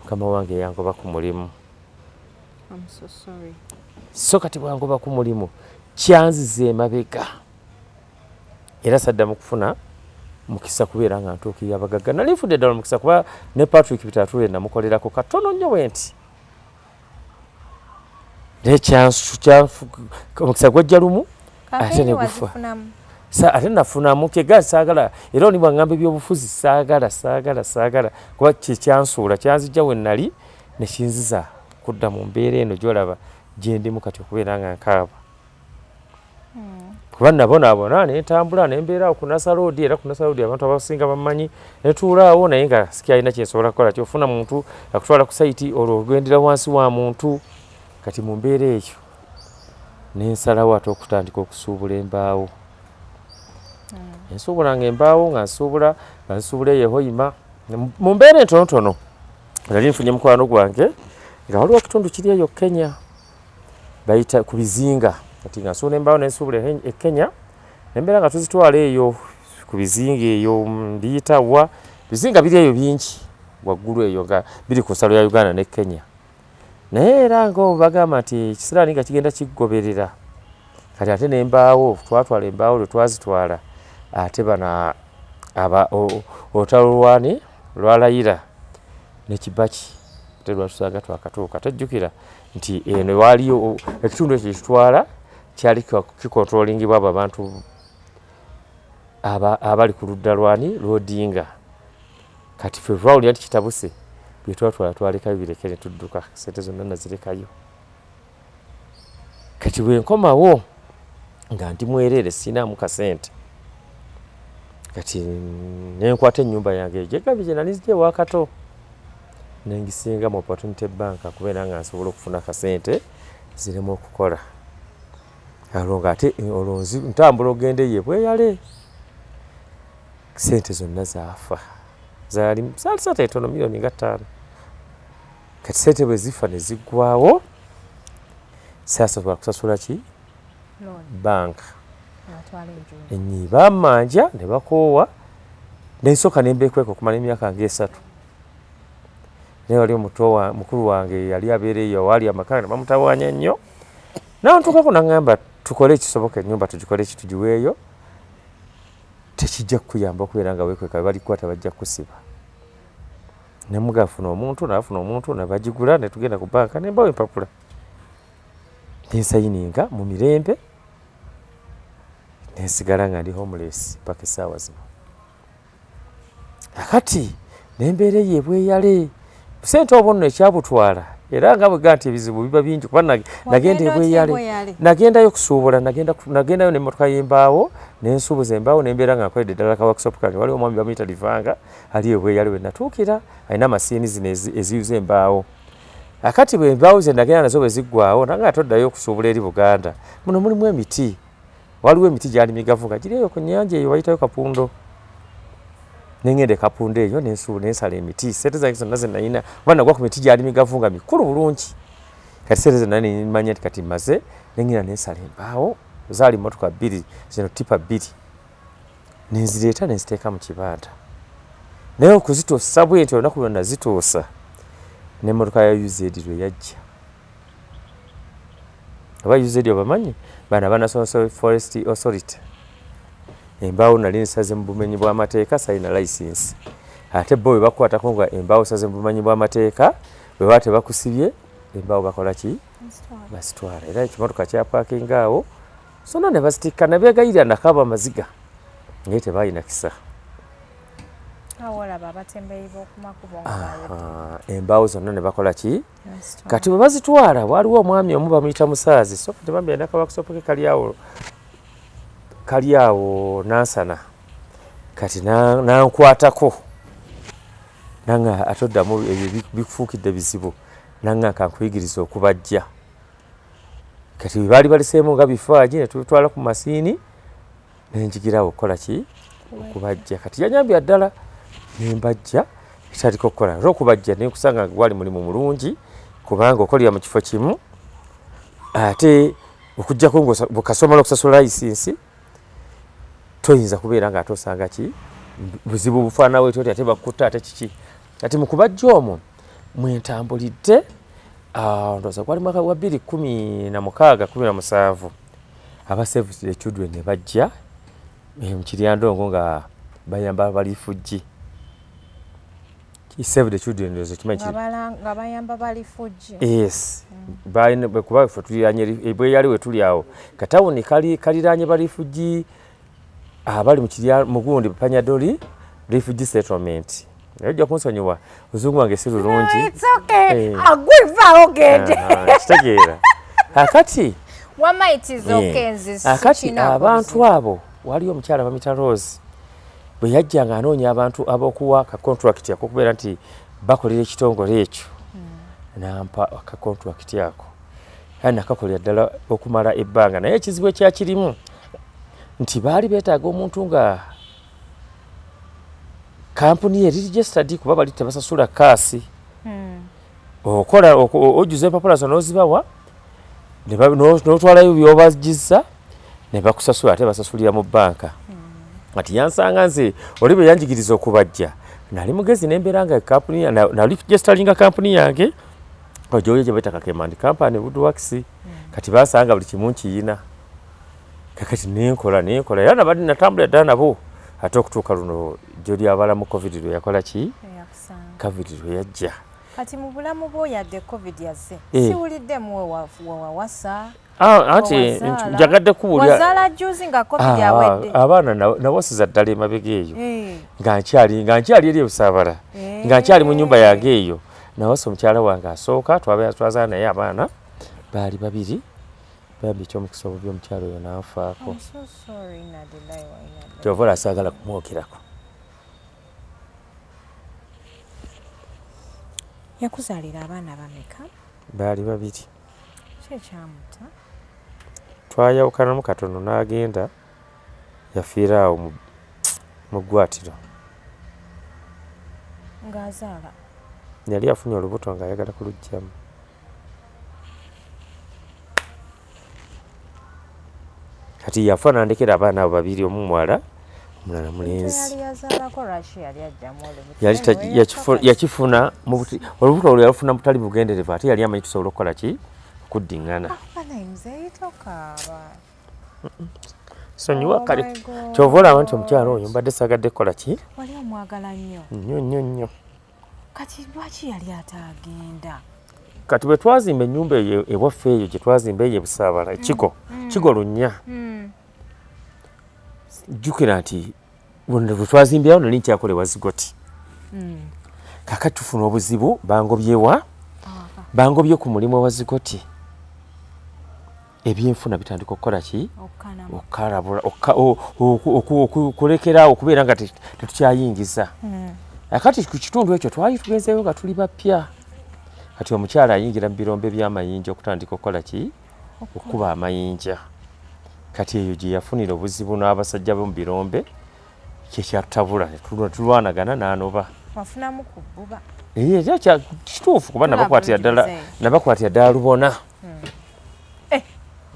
mukama wange yangoba ku mulimu. So kati bwangoba ku mulimu kyanziza emabega, era saddamu kufuna mukisa kubeera nga ntuukirira abagagga. Nali nfudde ddala omukisa kuba ne Patrick Bitature namukolerako katono nnyo bwe nti, naye omukisa gwajja lumu ate ne gufa. Ate nafunamu kega saagala, era oli bwangamba ebyobufuzi saagala saagala saagala, kuba kyekyansuula kyanzijja we nali ne kinziza kudda mu mbeera eno gy'olaba gyendimu kati, okubeera nga nkaaba. Kuba nabonaabona nentambula nembeera awo ku Nasser Road, era ku Nasser Road abantu abasinga bamanyi, netuulaawo naye nga sikyalina kyensobola kukola. Kyofuna muntu akutwala ku site, olwo ogendera wansi wa muntu. Kati mu mbeera eyo nensalawo ate okutandika okusuubula embaawo. Ensuubulanga embaawo nga nsuubula nga nsuubula eyo Hoima. Mu mbeera entonotono nali nfunye mukwano gwange nga waliwo ekitundu kiri eyo Kenya bayita ku bizinga. Kati nga nsuubula embaawo nensuubula e Kenya, nembeera nga tuzitwala eyo ku bizinga eyo, mbiyita wa, bizinga biri eyo bingi waggulu eyo nga biri ku nsalo ya Uganda ne Kenya. Naye era nga bagamba nti ekisiraani nga kigenda kiggoberera. Kati ate n'embaawo twatwala embaawo, lwe twazitwala ate bano olutalo lwani lwalayira ne Kibaki, ate lwatusanga twakatuuka. Tejjukira nti eno waaliyo ekitundu ekyo kyetutwala kyali kikontrolingibwa abo abantu abali ku ludda lwani lw'Odinga. Kati ffe twawulira nti kitabuse, bye twatwala twalekayo bireke ne tudduka, sente zonna nazirekayo. Kati bwe nkomawo nga ndi mwereere, siinaamu kasente. Kati nenkwata ennyumba yange gyegambye gye nali nzija ewa Kato, nengisinga mu Opportunity Bank kubeera nga nsobola okufuna kasente ziremu okukola. Olwo nga ate olwo ntambula okugenda eyo ebweyale, sente zonna zaafa, zaali zaali sente ntono, miliyoni nga 5. Kati sente bwe zifa ne ziggwawo, saasobola kusasula ki banka enyi bammanja ne bakoowa, nensooka ne mbeekweka okumala emyaka nga 3. Naye wali omuto mukulu wange yali abeera eyo awaali amaka ne bamutawaanya nnyo, nantuukako naŋŋamba tukole ekisoboka ennyumba tugikole ki tugiweeyo, tekijja kukuyamba okubeera nga weekweka, bwe balikukwata bajja kukusiba. Nemugamba funa omuntu, naafuna omuntu ne bagigula, ne tugenda ku banka ne mbawa empapula nensayininga mu mirembe, nensigala nga ndi homeless paka essaawa zino. Akati nembeera eyo ebweyale, sente obwo nno ekyabutwala, era nga bwega nti ebizibu biba bingi kuba nagenda ebweyale, nagendayo kusuubula, nagendayo n'emmotoka y'embaawo nensuubuza embaawo, nembeera nga nkoledde ddala ka workshop kange. Waliwo omwami bamuyita Livanga ali ebweyale we natuukira, alina masiini zino eziyuza embaawo. Akati bwe embaawo ze nagenda nazo bwe ziggwawo, nange ate oddayo okusuubula eri Buganda, muno mulimu emiti, waliwo emiti gyali migavu nga giri eyo ku nnyanja eyo bayitayo Kapundo. Nengenda e Kapundo eyo nensala emiti, sente zange zonna ze nalina kuba nagwa ku miti gyali migavu nga mikulu bulungi. Kati sente zonna nemanya nti kati mmaze, nengenda nensala embaawo, zaali mmotoka bbiri zino tipa bbiri, nenzireeta nenziteeka mu kibanda. Naye okuzituusa bwe nti olunaku lwe nazituusa n'emmotoka ya UZ lwe yajja, oba UZ obamanyi bano aba National Forest Authority, embaawo nali nsaze mu bumenyi bw'amateeka, salina license. Ate bo bwe bakukwatako nga embaawo saze mu bumenyi bw'amateeka, bwe baba tebakusibye embaawo bakola ki? Bazitwala. Era ekimotoka kyapakinga awo zonna ne bazitikka, ne beegayirira nakaaba amaziga, naye tebalina kisa. Embaawo zonna ne bakola ki? Kati bwe bazitwala, waliwo omwami omu bamuyita Musaazi, so kati bambi alina kaworkshop ke kali awo, kali awo Nansana. Kati nankwatako nanga ate oddamu ebyo bikufuukidde bizibu, nanga kankuyigiriza okubajja. Kati bwe baali baliseemu nga bifaagi ne tubitwala ku masiini, nenjigirawo okukola ki? Okubajja. Kati yanyambira ddala nembajja. Kitandika okukola era okubajja nenkusanga nga gwali mulimu mulungi kubanga okolera mu kifo kimu, ate okujjako ng'okasomala okusasula layisinsi toyinza kubeera nga ate osanga ki buzibu bufaanana bwetyo ate bakutta ate kiki. Kati mu kubajja omwo mwentambulidde, ndowooza gwali mwaka gwa 2016 17, aba Save the Children ne bajja mu Kiryandongo nga bayamba balifujji. Save the Children ndowooza okimanyi kiri. Nga bayamba balifujji. Yes. Balina kuba ffe tuliraanye bwe yali we tuli awo. Katawuni kali kaliraanye balifujji abali mu kirya mugundi Panyadoli refugee settlement. Naye ojja kunsonyiwa oluzungu wange si lulungi. It's okay. Agwivaawo gende. Kitegeera. Akati wamma it is okay, nze akati abantu abo waliyo omukyala bamita Rose bwe yajja ng'anoonya abantu ab'okuwa ka contract akokubeera nti bakolera ekitongole ekyo, nampa ka contract ako era nakakolera ddala okumala ebbanga. Naye ekizibu ekyakirimu nti baali beetaaga omuntu nga kampuni eri registered, kuba bali tebasasula kaasi. Okola ojjuza empapula zo n'ozibawa n'otwalayo by'obagiza ne bakusasula, ate basasulira mu bbanka. Kati yansanga nze oli bwe yanjigiriza okubajja nali mugezi nembeera nga kampuni nali registeringa kampuni yange ojoyo gye bayita Kakemandi Company Woodworks. Kati basanga buli kimu nkiyina, kakati nenkola nenkola era nabadde natambula ddala nabo ate okutuuka luno jjo lyabalamu COVID lwe yakola ki, COVID lwe yajja. Kati mu bulamu bwo yadde COVID yazze, siwuliddemu wewawasa? Anti njagadde kuwulira wazaala juzi nga COVID awedde. Abaana nawasiza ddala emabega eyo nga nkyali eri ebusaabala, nga nkyali mu nnyumba yange eyo. Nawasa omukyala wange asooka, twazaala naye abaana baali babiri. Bambi ekyomukisa obubi omukyala oyo nanfaako, kyova ola saagala kumwogerako. Yakuzaalira abaana bameka? Baali babiri. Ki ekyamuta? Twayawukanamu katono n'agenda, yafiira awo mu ggwatiro. Ng'azaala? Yali afunye olubuto ng'ayagala kuluggyamu. Kati yafa n'andekera abaana abo babiri, omu muwala omulala mulenzi. Yakifuna olubuto olwo yalufuna butali bugenderevu, ate yali amanyi tusobola okukola ki, okuddiŋŋana. Sonyiwa kale, kyova olaba nti omukyala oyo mbadde saagadde kukola ki. Wali omwagala nnyo. Nnyo nnyo nnyo. Kati lwaki yali atagenda? Kati bwe twazimba ennyumba eyo ewaffe eyo gye twazimba eyo ebusaabala ekigo kigo lunnya, jjukira nti bwe twazimbirawo nali nkyakola ewa Zigoti. Kakati tufuna obuzibu, bangobyewa bangobye ku mulimu ewa Zigoti, ebyenfuna bitandika okukola ki, okukalabula, okulekeraawo okubeera nga tetukyayingiza. Akati ku kitundu ekyo twali tugenzeeyo nga tuli bapya. Kati omukyala ayingira mu birombe by'amayinja okutandika okukola ki, okukuba amayinja. Kati eyo gye yafunira obuzibu n'abasajja bo mu birombe, kyekyatabula tulwanagana n'anoba. Wafunamu ku bbuba? Era kituufu kuba nabakwatira ddala lubona.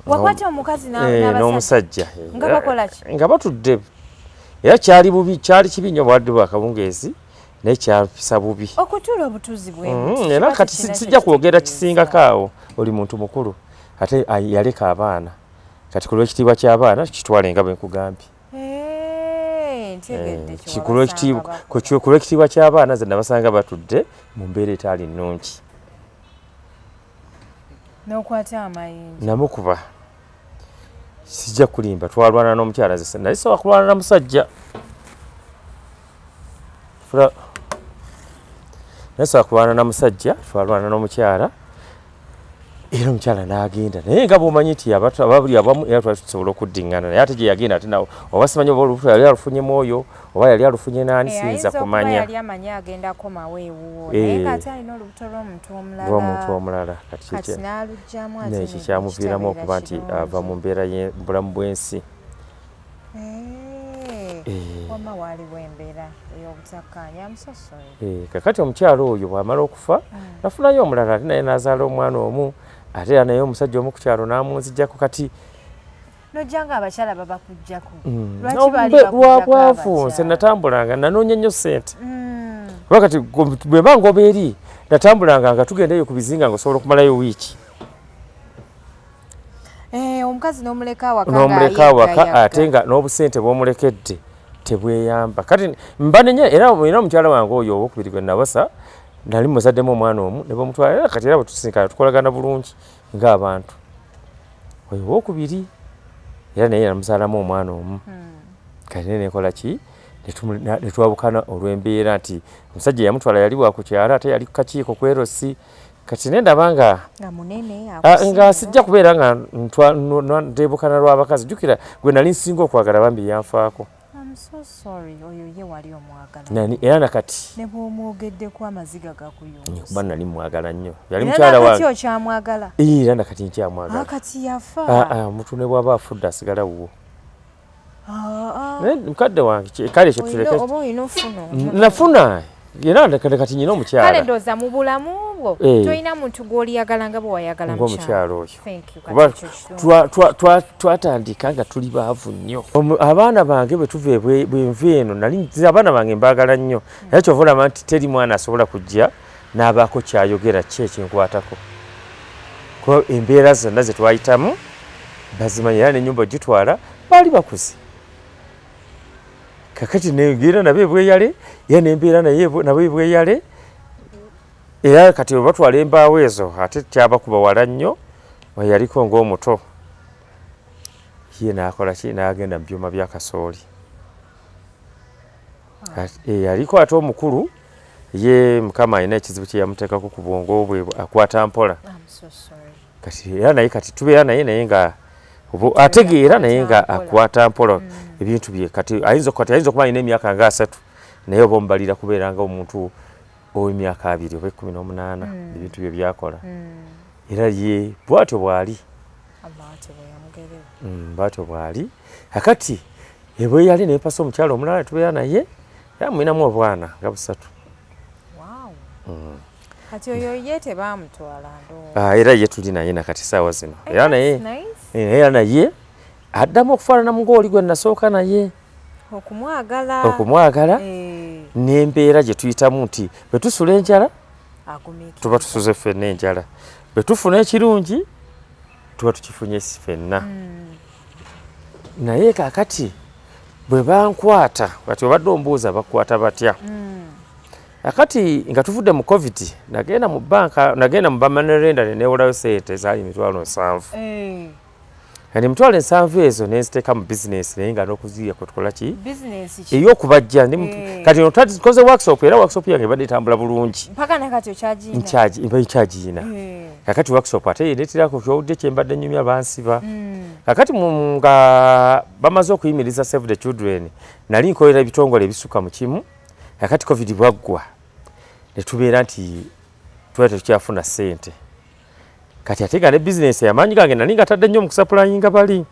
Wakwata omukazi n'omusajja nga bakola ki? Nga batudde. Era kyali bubi, kyali kibi nnyo, bwadde bwakawungeezi naye kyapisa bubi. Okutuula obutuuzi bwe. Era kati sijja kwogera kisingako awo, oli muntu mukulu ate yaleka abaana. Kati ku lw'ekitiibwa ky'abaana kitwale nga bwe nkugambye. Ku lw'ekitiibwa ky'abaana nze nabasanga batudde mu mbeera etaali nnungi. N'okwata amayinja? Namukuba, sijja kulimba, twalwana n'omukyala nze naye sobola kulwana na musajja, naye sobola kulwana na musajja. Twalwana n'omukyala era omukyala n'agenda, naye nga bw'omanyi nti ababuli abamu era twali tusobola okuddiŋŋana, naye ate gye yagenda ate nawo oba simanyi oba olubuto yali alufunyemu oyo oba yali alufunye naani, siyinza kumanya. Yali amanyi agenda komawo ewuwo, naye ng'ate alina olubuto lw'omuntu omulala. Lw'omuntu omulala. Kati n'aluggyamu ate. Nekyo kyamuviiramu okuba nti ava mu mbeera y'obulamu bw'ensi. Wamma waaliwo embeera ey'obutakkaanya. I'm so sorry. Kakati omukyalo oyo bw'amala okufa, nafunayo omulala, ate naye n'azaala omwana omu, ate era naye omusajja omu ku kyalo n'amunzijjako. Kati Nojja nga abakyala babakuggyako. Lwaki No, baali bakuggyako lwabwavu nze abakyala? Natambulanga nanoonya nnyo ssente, kuba kati bwe mba ngoba eri natambulanga nga tugendayo ku bizinga nga osobola okumalayo wiiki. Omukazi n'omuleka awaka. N'omuleka awaka, ate nga n'obusente bw'omulekedde tebweyamba. Kati mba nenye era omukyala wange oyo owokubiri gwe nawasa, nali muzaddemu omwana omu ne bamutwala, era kati era bwe tusinkana tukolagana bulungi ng'abantu. Oyo owokubiri era naye namuzaalamu omwana omu. Kati naye nekola ki, ne twawukana olw'embeera nti omusajja yamutwala yali wa ku kyalo, ate yali ku kakiiko kwerosi. Kati nendaba nga nga munene. Nga sijja kubeera nga ndebukana lw'abakazi. Jjukira gwe nali nsinga okwagala bambi yanfaako. I'm so sorry. Oyo ye wali omwagala. Era nakati Ne bw'omwogeddeko amaziga gakuyungusa. Kuba nali mwagala nnyo, yali Era mukyala nakati wange. okyamwagala? Era nakati nkyamwagala. Ah, kati yafa. Ah, ah, omuntu ne bw'aba afudde asigala wuwo. Ah, ah. Naye mukadde wange kale ekyo tuleke. Oba olina ofuna omulala. Nafuna era kati nyina Kale omukyala. Ndowooza mu bulamu bwo tolina muntu gw'oliyagala nga bwe wayagala ng'omukyala oyo. Thank you. Kuba Kati ekyo kirungi. Twatandika nga tuli baavu nnyo. Abaana bange bwe tuva bwenva eno, nali nze abaana bange mbaagala nnyo, naye kyova olaba nti teri mwana asobola kujja n'abaako kyayogera ki ekinkwatako, kuba embeera zonna ze twayitamu bazimanyi, era n'ennyumba ogitwala baali bakuze. Kakati negenda nabo ebweyale, era nembeera naye nabo ebweyale, era kati bwe batwala embaawo ezo ate kyabakuba wala nnyo. Yaliko ng'omuto ye n'akola ki, n'agenda mu byuma bya kasooli. Yaliko ate omukulu ye Mukama alina ekizibu kye yamuteekako ku bwongo bwe, akwata mpola. I'm so sorry. Kati era naye kati tubeera naye, naye nga ategeera, naye nga akwata mpola ebintu bye. Kati ayinza okuba alina emyaka nga 30, naye oba omubalira kubeera nga omuntu ow'emyaka 20 oba 18, ebintu bye byakola. Era ye bwatyo bw'ali. Allah ati bwe yamugerewo. Bwatyo bw'ali. Kakati ebwe yali nempasa omukyala omulala, tubeera naye, era mulinamu obwana nga busatu. Wow. Kati oyo ye tebaamutwala ndowooza. Ah, era ye tuli naye nakati saawa zino. Era naye That's nice. Era naye addamu okufaananamu ng'oli gwe nasooka naye. Okumwagala. Okumwagala n'embeera gye tuyitamu nti bwe tusula enjala Agumiikiriza. Tuba tusuze ffenna enjala, bwe tufuna ekirungi tuba tukifunye ffenna. Naye kaakati bwe bankwata, kati obadde ombuuza bakwata batya. Akati nga tuvudde mu COVID, nagenda mu banka, nagenda mu ba money lender ne neewolayo sente zaali 700,000. Kati 700,000 ezo nenziteeka mu bizinesi, naye nga n'okuziya kwe tukola ki? Bizinesi ki? Ey'okubajja kati ono nkoze workshop, era workshop yange ebadde etambula bulungi. Mpaka nakati okyagiyina? Mba nkyagiyina. Kakati workshop ate ereeterako kyowudde kye mbadde nyumya, bansiba. Kakati nga bamaze okuyimiriza Save the Children, nali nkolera ebitongole ebisukka mu kimu. Kakati COVID bwaggwa ne tubeera nti twali tetukyafuna ssente. Kati ate nga ne bizinesi amaanyi gange nali nga tadde nnyo mu kusupplyinga bali,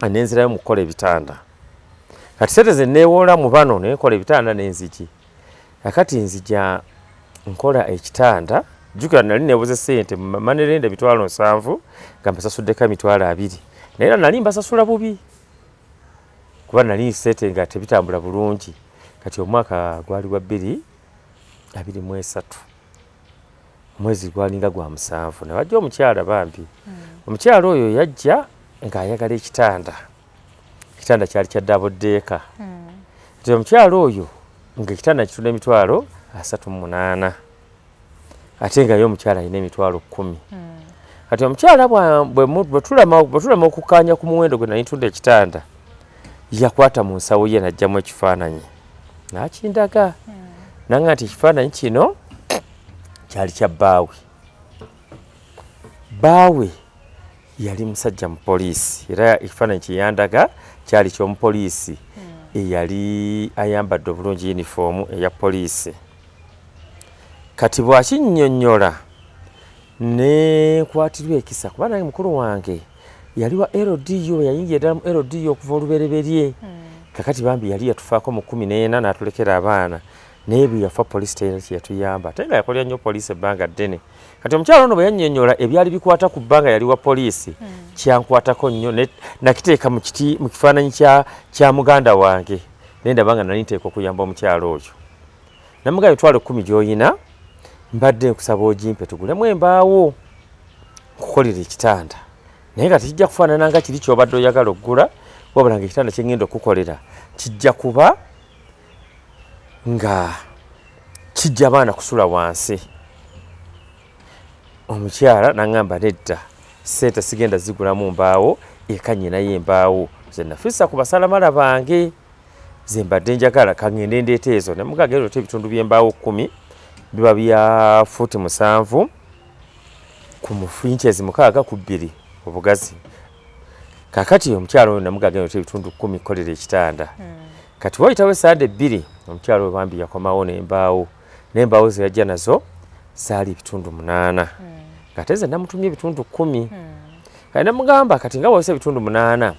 nenzirayo mu kukola ebitanda. Kati sente ze neewoola mu bano naye nkola ebitanda n'enzigi. Kakati nzija nkola ekitanda, jjukira nali neewoze ssente mu money lender 700,000 nga mbasasuddeko 20,000, naye era nali mbasasula bubi kuba nali ssente nga tebitambula bulungi. Kati omwaka gwali gwa 2023, omwezi gwalinga gwa 7, ne wajja omukyala bambi. Omukyala oyo yajja ng'ayagala ekitanda, ekitanda kyali kya double decker. Nti omukyala oyo ng'ekitanda kitunda 38,000, ate nga ye omukyala alina 10,000. Kati omukyala bwe tulama okukkaanya ku muwendo gwe nali ntunda ekitanda, yakwata mu nsawo ye n'aggyamu ekifaananyi n'akindaga, nanga nti ekifaananyi kino kyali kya bbaawe. Bbaawe yali musajja mu poliisi, era ekifaananyi kye yandaga kyali ky'omupoliisi eyali ayambadde obulungi yunifoomu eya poliisi. Kati bw'akinnyonnyola nenkwatirwa ekisa, kuba nange mukulu wange yali wa LDU, yayingira ddala mu LDU okuva olubereberye. Kakati bambi yali yatufaako mu 14 n'atulekera abaana, naye bwe yafa poliisi terina kye yatuyamba, ate nga yakolera nnyo poliisi ebbanga ddene. Kati omukyala ono bwe yannyonnyola ebyali bikwata ku bbanga yali wa poliisi, kyankwatako nnyo, nakiteeka mu kiti mu kifaananyi kya muganda wange, naye ndaba nga nali nteekwa okuyamba omukyala oyo. Namugamba emitwalo 10 gy'oyina mbadde nkusaba ogimpe tugulemu embaawo nkukolera ekitanda, naye nga tekijja kufaanana nga kiri ky'obadde oyagala okugula, wabula nga ekitanda kye ŋŋenda okukukolera kijja kuba nga kijja baana kusula wansi. Omukyala n'aŋŋamba nedda, ssente sigenda zigulamu mbaawo, eka nnyinayo embaawo ze nafissa ku basalamala bange ze mbadde njagala, kaŋŋende ndeeta ezo. Ne mugamba genda oleete ebitundu by'embaawo 10 biba bya fuuti 7 ku inches 6 ku 2 obugazi. Kakati omukyala oyo namugamba genda oleete ebitundu 10 kukolera ekitanda. Kati wayitawo essande 2 omukyala oyo bambi yakomawo n'embaawo, n'embaawo ze yajja nazo zaali ebitundu 8, ng'ate nze namutumye ebitundu 10. Kati namugamba kati nga bw'oyise ebitundu 8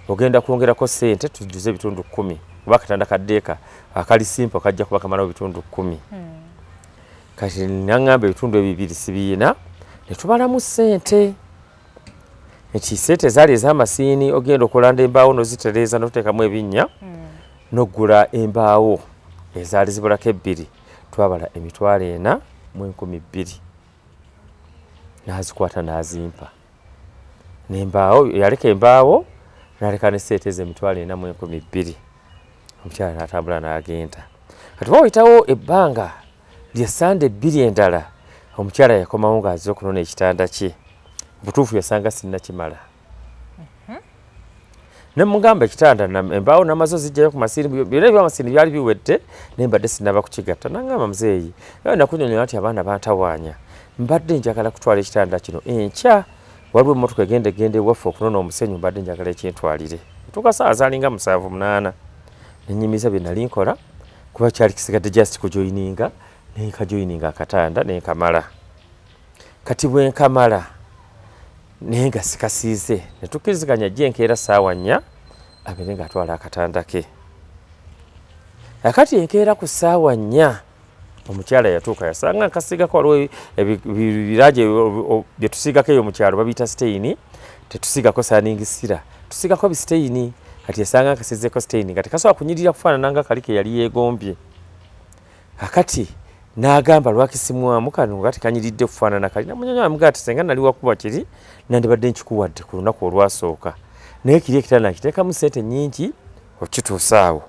ogenda kwongerako ssente tujjuze ebitundu 10, kuba akatanda ka ddeeka akali simple kajja kuba kamalawo ebitundu 10. Kati naŋŋamba ebitundu ebyo bibiri sibiyina, ne tubalamu ssente nti ssente zaali ez'amasiini, ogenda okulanda embaawo n'ozitereeza n'oteekamu ebinnya n'oggula embaawo ezaali zibulako 2, twabala 4,002. N'azikwata n'azimpa n'embaawo, yaleka embaawo n'aleka ne ssente ezo 4,002. Omukyala n'atambula n'agenda. Kati wayitawo ebbanga lya ssande 2 endala, omukyala yakomawo ng'azze okunona ekitanda kye. Butuufu yasanga sinnakimala. Ne mugamba ekitanda embaawo namaze ozijjayo ku masiini, byonna ebyamasiini byali biwedde, naye mbadde sinnaba kukigatta. N'aŋŋamba muzeeyi, era nakunnyonnyola nti abaana bantawaanya, mbadde njagala kutwala ekitanda kino enkya, waliwo emmotoka egenda egenda ewaffe okunona omusenyu, mbadde njagala ekintwalire. Tuuka ssaawa zaalinga 7 8, ne nnyimiza bye nali nkola kuba kyali kisigadde just kujoyininga, ne nkajoyininga akatanda ne nkamala. Kati bwe nkamala naye nga sikasiize, ne tukkiriziganya ajje enkeera ssaawa 4 abeere ng'atwala akatanda ke. Akati enkeera ku ssaawa 4 omukyala yatuuka, yasanga nkasiigako, waliwo ebiragi bye tusiigako eyo mu kyalo babiyita stain, tetusiigako saningisira, tusiigako bisiteini. Kati yasanga nkasiizeeko stain nga tekasobola kunyirira kufaanana nga kali ke yali yeegombye. Akati n'agamba lwaki simwamu kano nga tekanyiridde kufaanana kali. Namunyonyola namugamba ati senga nali wakuba kiri nandibadde nkikuwadde ku lunaku olwasooka, naye kiri ekitanda nkiteekamu ssente nnyingi okukituusa awo,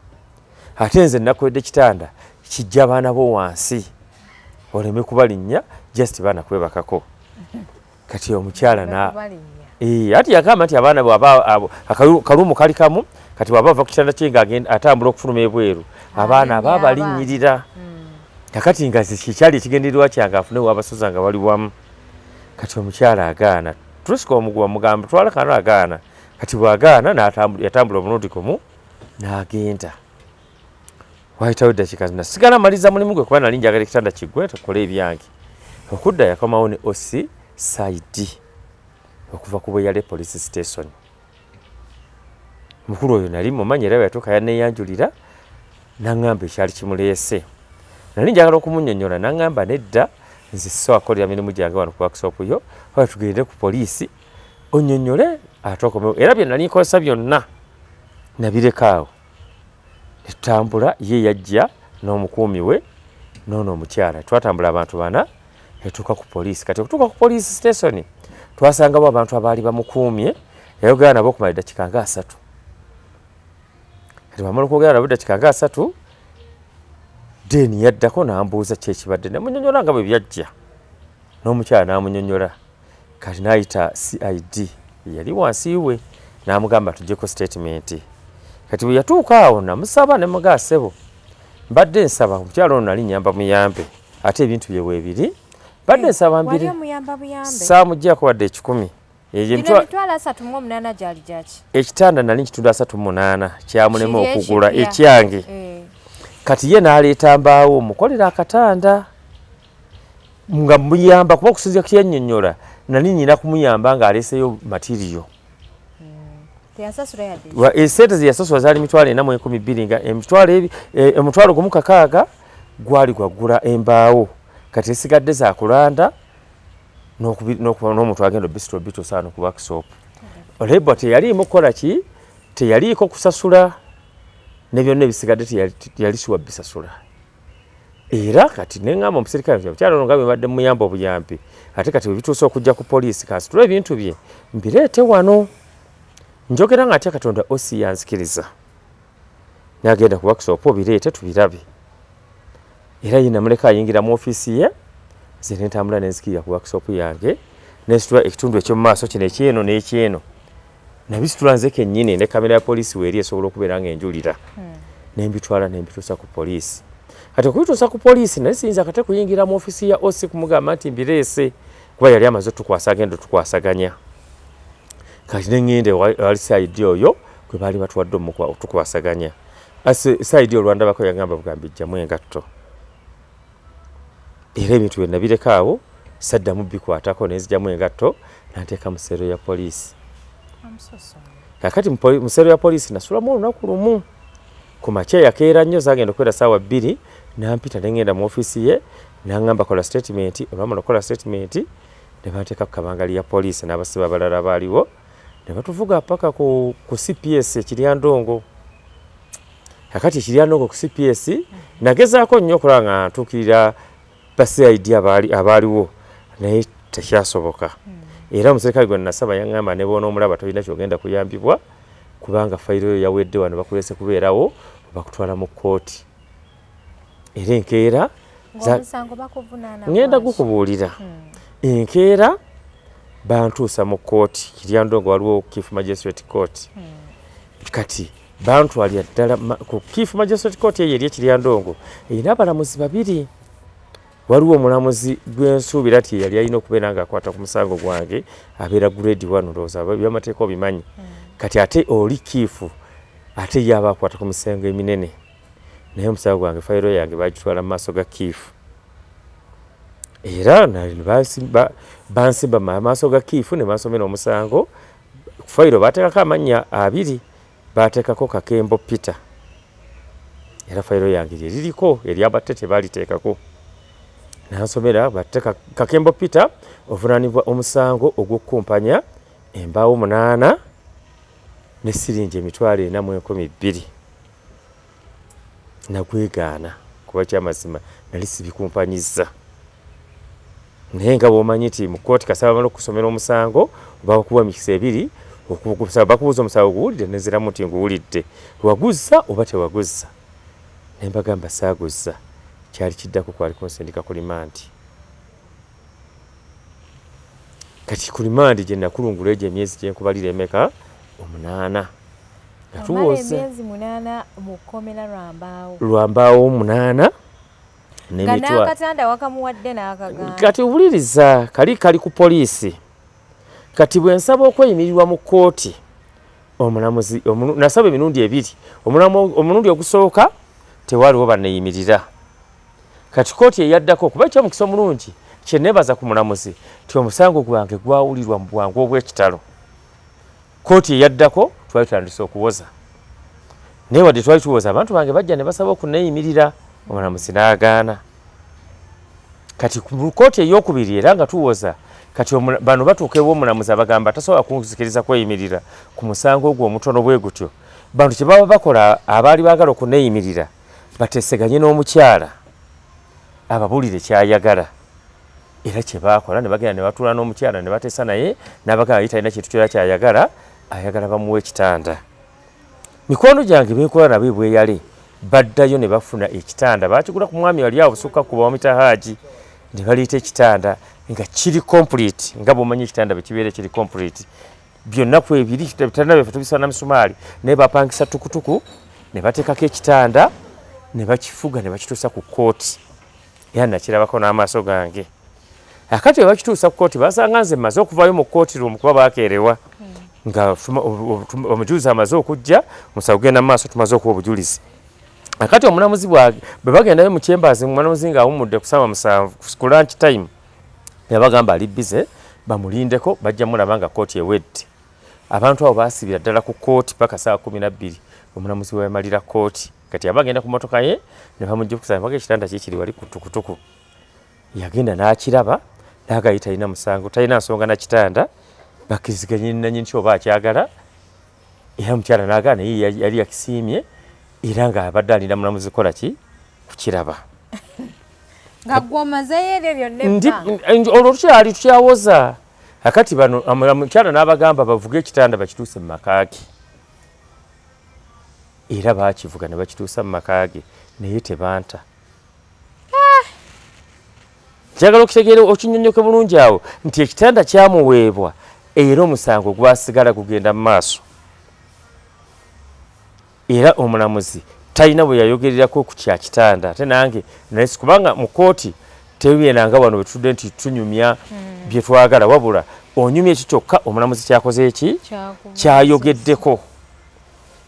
ate nze nakwedde kitanda kijja abaana bo wansi oleme kubalinnya, just baana kwebakako. Kati omukyala ati yagamba nti abaana bwaba akalumu kali kamu, kati bw'aba ava ku kitanda kye ng'agenda atambula okufuluma ebweru, abaana aba abalinnyirira. Kakati nga kikyali ekigendererwa kyange afune wabasuza nga bali wamu. Kati omukyala agaana, tusika omuguwa mugamba twala kano, agaana. Kati bw'agaana yatambula omulundi gumu n'agenda. Wayitawo eddakiika nasigala maliza mulimu gwe kuba nali njagala ekitanda kiggwe tukole ebyange. Okudda yakomawo ne OC Saidi okuva ku Bweyale police station. Mukulu oyo nali mumanyi era yatuuka yanneeyanjulira n'aŋŋamba ekyali kimuleese. Nali njagala okumunnyonnyola n'aŋŋamba nedda, nze sisobola kukolera mirimu gyange wano ku workshop yo, wabula tugende ku poliisi onnyonnyole ate okomewo. Era bye nali nkozesa byonna nabireka awo. Ne tutambula, ye yajja n'omukuumi we n'ono omukyala. Twatambula abantu 4 ne tutuuka ku poliisi. Kati okutuuka ku poliisi station twasangawo abantu abaali bamukuumye, yayogera nabo okumala eddakiika nga 3. Kati bw'amala okwogera nabo eddakiika nga 3, then yaddako n'ambuuza ki ekibadde, ne munnyonnyola nga bwe byajja, n'omukyala n'amunnyonnyola. Kati n'ayita CID yali wansi we n'amugamba tuggyeko statement. Kati bwe yatuuka awo namusaba ne mugamba ssebo, mbadde nsaba omukyala ono nali nnyamba muyambe, ate ebintu bye weebiri, mbadde nsaba mbiri saamuggyako wadde 1,000. Ekitanda nali nkitunda 38 kyamulema okugula ekyange. Kati ye n'aleeta mbaawo mukolera akatanda nga muyamba, kuba okusinziira ku kyennyonnyola nali nnyina kumuyamba ng'aleeseyo matiriyo. Esente zeyasasula zaali 4,200, nga 1,600 gwali gwagula embaawo, kati esigadde zakulanda n'omuntu agenda obisitula obituusa wano ku workshop. Labour teyaliimu kukola ki, teyaliiko kusasula, ne byonna ebisigadde teyali siwa bisasula. Era kati neŋŋamba omusirikale nti omukyala ono nga bwe mbadde muyamba obuyambi, ate kati bwe bituuse okujja ku poliisi, kansitule ebintu bye mbireete wano. Njogera nga atya Katonda osi yanzikiriza, nagenda ku workshop obireete tubirabe. Era ye namuleka ayingira mu ofiisi ye, nze ne ntambula ne nzikirira ku workshop yange, nensitula ekitundu eky'omu maaso kino ekyeno n'ekyeno, nabisitula nze kennyini, ne kamera ya poliisi weeri esobola okubeera ng'enjulira, nembitwala nembituusa ku poliisi. Kati okubituusa ku poliisi naye siyinza kate kuyingira mu ofiisi ya OC kumugamba nti mbireese, kuba yali amaze otukwasa, agenda otukwasaganya. Kati ne ŋŋenda ewali CID oyo gwe baali batuwadde otukwasaganya. CID olwandabako yagamba bugambi jjamu engatto, era ebintu bye nabireka awo saddamu bikwatako, nenzigyamu engatto nanteeka mu seero ya poliisi. Kakati mu seero ya poliisi nasulamu olunaku lumu. Ku makya yakeera nnyo, zagenda okubeera 2:00, nampita nengenda mu ofiisi ye, nangamba kola statement. Olwamala okukola statement ne banteeka ku kabangali ya poliisi n'abasibe abalala baaliwo, ne batuvuga paka ku CPS Ekiryandongo. Kakati Ekiryandongo ku CPS nagezaako nnyo okulaba nga ntuukirira ba CID abaaliwo, naye tekyasoboka. Era omuserikale gwe nasaba yaŋŋamba ne bw'onoomulaba tolina ky'ogenda kuyambibwa, kubanga fayiro yo yawedde wano, bakulese kubeerawo bakutwala mu kkooti. Era enkeera ŋŋenda gukubuulira. Enkeera bantuusa mu kkooti Kiryandongo, waliwo Chief Magistrate Court. Kati bantwalira ddala ku Chief Magistrate Court eyo eri Ekiryandongo, erina abalamuzi babiri. Waliwo omulamuzi gwensuubira nti yali alina okubeera ng'akwata ku musango gwange, abeera grade 1, ndowooza byamateeka obimanyi. Kati ate oli kiifu ate ye aba akwata ku misango eminene, naye omusango gwange fayiro yange bagitwala mu maaso ga kiifu, era bansimba mu maaso ga kiifu ne bansomera omusango. Fayiro baateekako amannya abiri, baateekako Kakembo Peter, era fayiro yange lye liriko, eryabatte tebaliteekako. Nansomera batte Kakembo Peter ovunaanibwa omusango ogw'okukumpanya embaawo 8 ne siringi 4,002. Nagwegaana kuba kyamazima nali sibikumpanyizza, naye nga bw'omanyi nti mu kkooti kasaba bamala okusomera omusango bakuwa emikisa ebiri, bakubuuza omusango guwulidde, nenziramu nti nguwulidde, waguzza oba tewaguzza, ne mbagamba saaguzza. Kyali kiddako kwali kunsindika ku limandi. Kati ku limandi gye nakulungula egyo emyezi gyenkubalira emeka, 8, nga tuwoza emyezi 8 mu kkomera lwambaawo, lwambaawo 8. N'akatanda wakamuwadde n'akagamba. Kati wuliriza, kali kali ku poliisi. Kati bwe nsaba okweyimirirwa mu kkooti, omulamuzi nasaba emirundi ebiri. Omulundi ogusooka tewaliwo banneeyimirira. Kati kkooti eyaddako, kuba ekyomukisa omulungi kye neebaza ku mulamuzi ti omusango gwange gwawulirwa mu bwangu obw'ekitalo. Kkooti eyaddako twali tutandise okuwoza, naye wadde twali tuwoza abantu bange bajja ne basaba okuneeyimirira, omulamuzi n'agaana. Kati ku kkooti ey'okubiri era nga tuwoza, kati bano batuuka ew'omulamuzi abagamba tasobola kunzikiriza kweyimirira ku musango ogwo omutono bwe gutyo. Bantu kye baba bakola, abaali baagala okuneeyimirira bateeseganye n'omukyala ababuulire ky'ayagala, era kye baakola ne bagenda ne batuula n'omukyala ne bateesa naye, n'abagamba ye talina kintu kyonna ky'ayagala, ayagala bamuwe ekitanda. Mikwano gyange benkola nabo ebweyale baddayo ne bafuna ekitanda, baakigula ku mwami wali awo busukka kuba wamuyita Haaji, ne baleeta ekitanda nga kiri complete, nga bw'omanyi ekitanda bwe kibeera kiri complete byonna ku ebiri, ebitanda byaffe tubisala na misumaali, naye bapangisa tukutuku ne bateekako ekitanda ne bakifuga ne bakituusa ku kkooti, era nakirabako n'amaaso gange. Akati bwe bakituusa ku kkooti basanga nze mmaze okuvaayo mu kkooti room, kuba baakeerewa nga omujulizi amaze okujja, omusango gugenda mu maaso, tumaze okuwa obujulizi. Akati omulamuzi bwe bagendayo mu chambers, omulamuzi ng'awummudde ku 7:00 ku lunch time, yabagamba ali busy bamulindeko bajja mulaba nga kkooti ewedde. Abantu abo baasibira ddala ku kkooti paka saa 12 omulamuzi we yamalira kkooti. Kati aba agenda ku mmotoka ye ne bamujjukiza baga ekitanda kye kiri wali ku tukutuku. Yagenda n'akiraba n'agayi talina musango, talina nsonga na kitanda, bakkiriziganye nanyini kyo oba akyagala. Era omukyala n'agaana, naye yali yakisiimye era ng'abadde alinda mulamuzi kukola ki kukiraba. Nga gwe omazeeyo ebyo byonna ebbanga. Olwo tukyali tukyawoza. Akati bano omukyala n'abagamba bavuge ekitanda bakituuse mu maka ge. Era baakivuga ne bakituusa mu maka ge naye tebanta. Njagala okitegeere okinyonnyoke bulungi awo nti ekitanda kyamuweebwa era omusango gwasigala gugenda mu maaso. Era omulamuzi talina bwe yayogererako ku kya kitanda ate nange naye kubanga mu kkooti tebyeranga wano we tutudde nti tunyumya bye twagala, wabula onyumya ekyo kyokka omulamuzi kyakoze eki kyayogeddeko.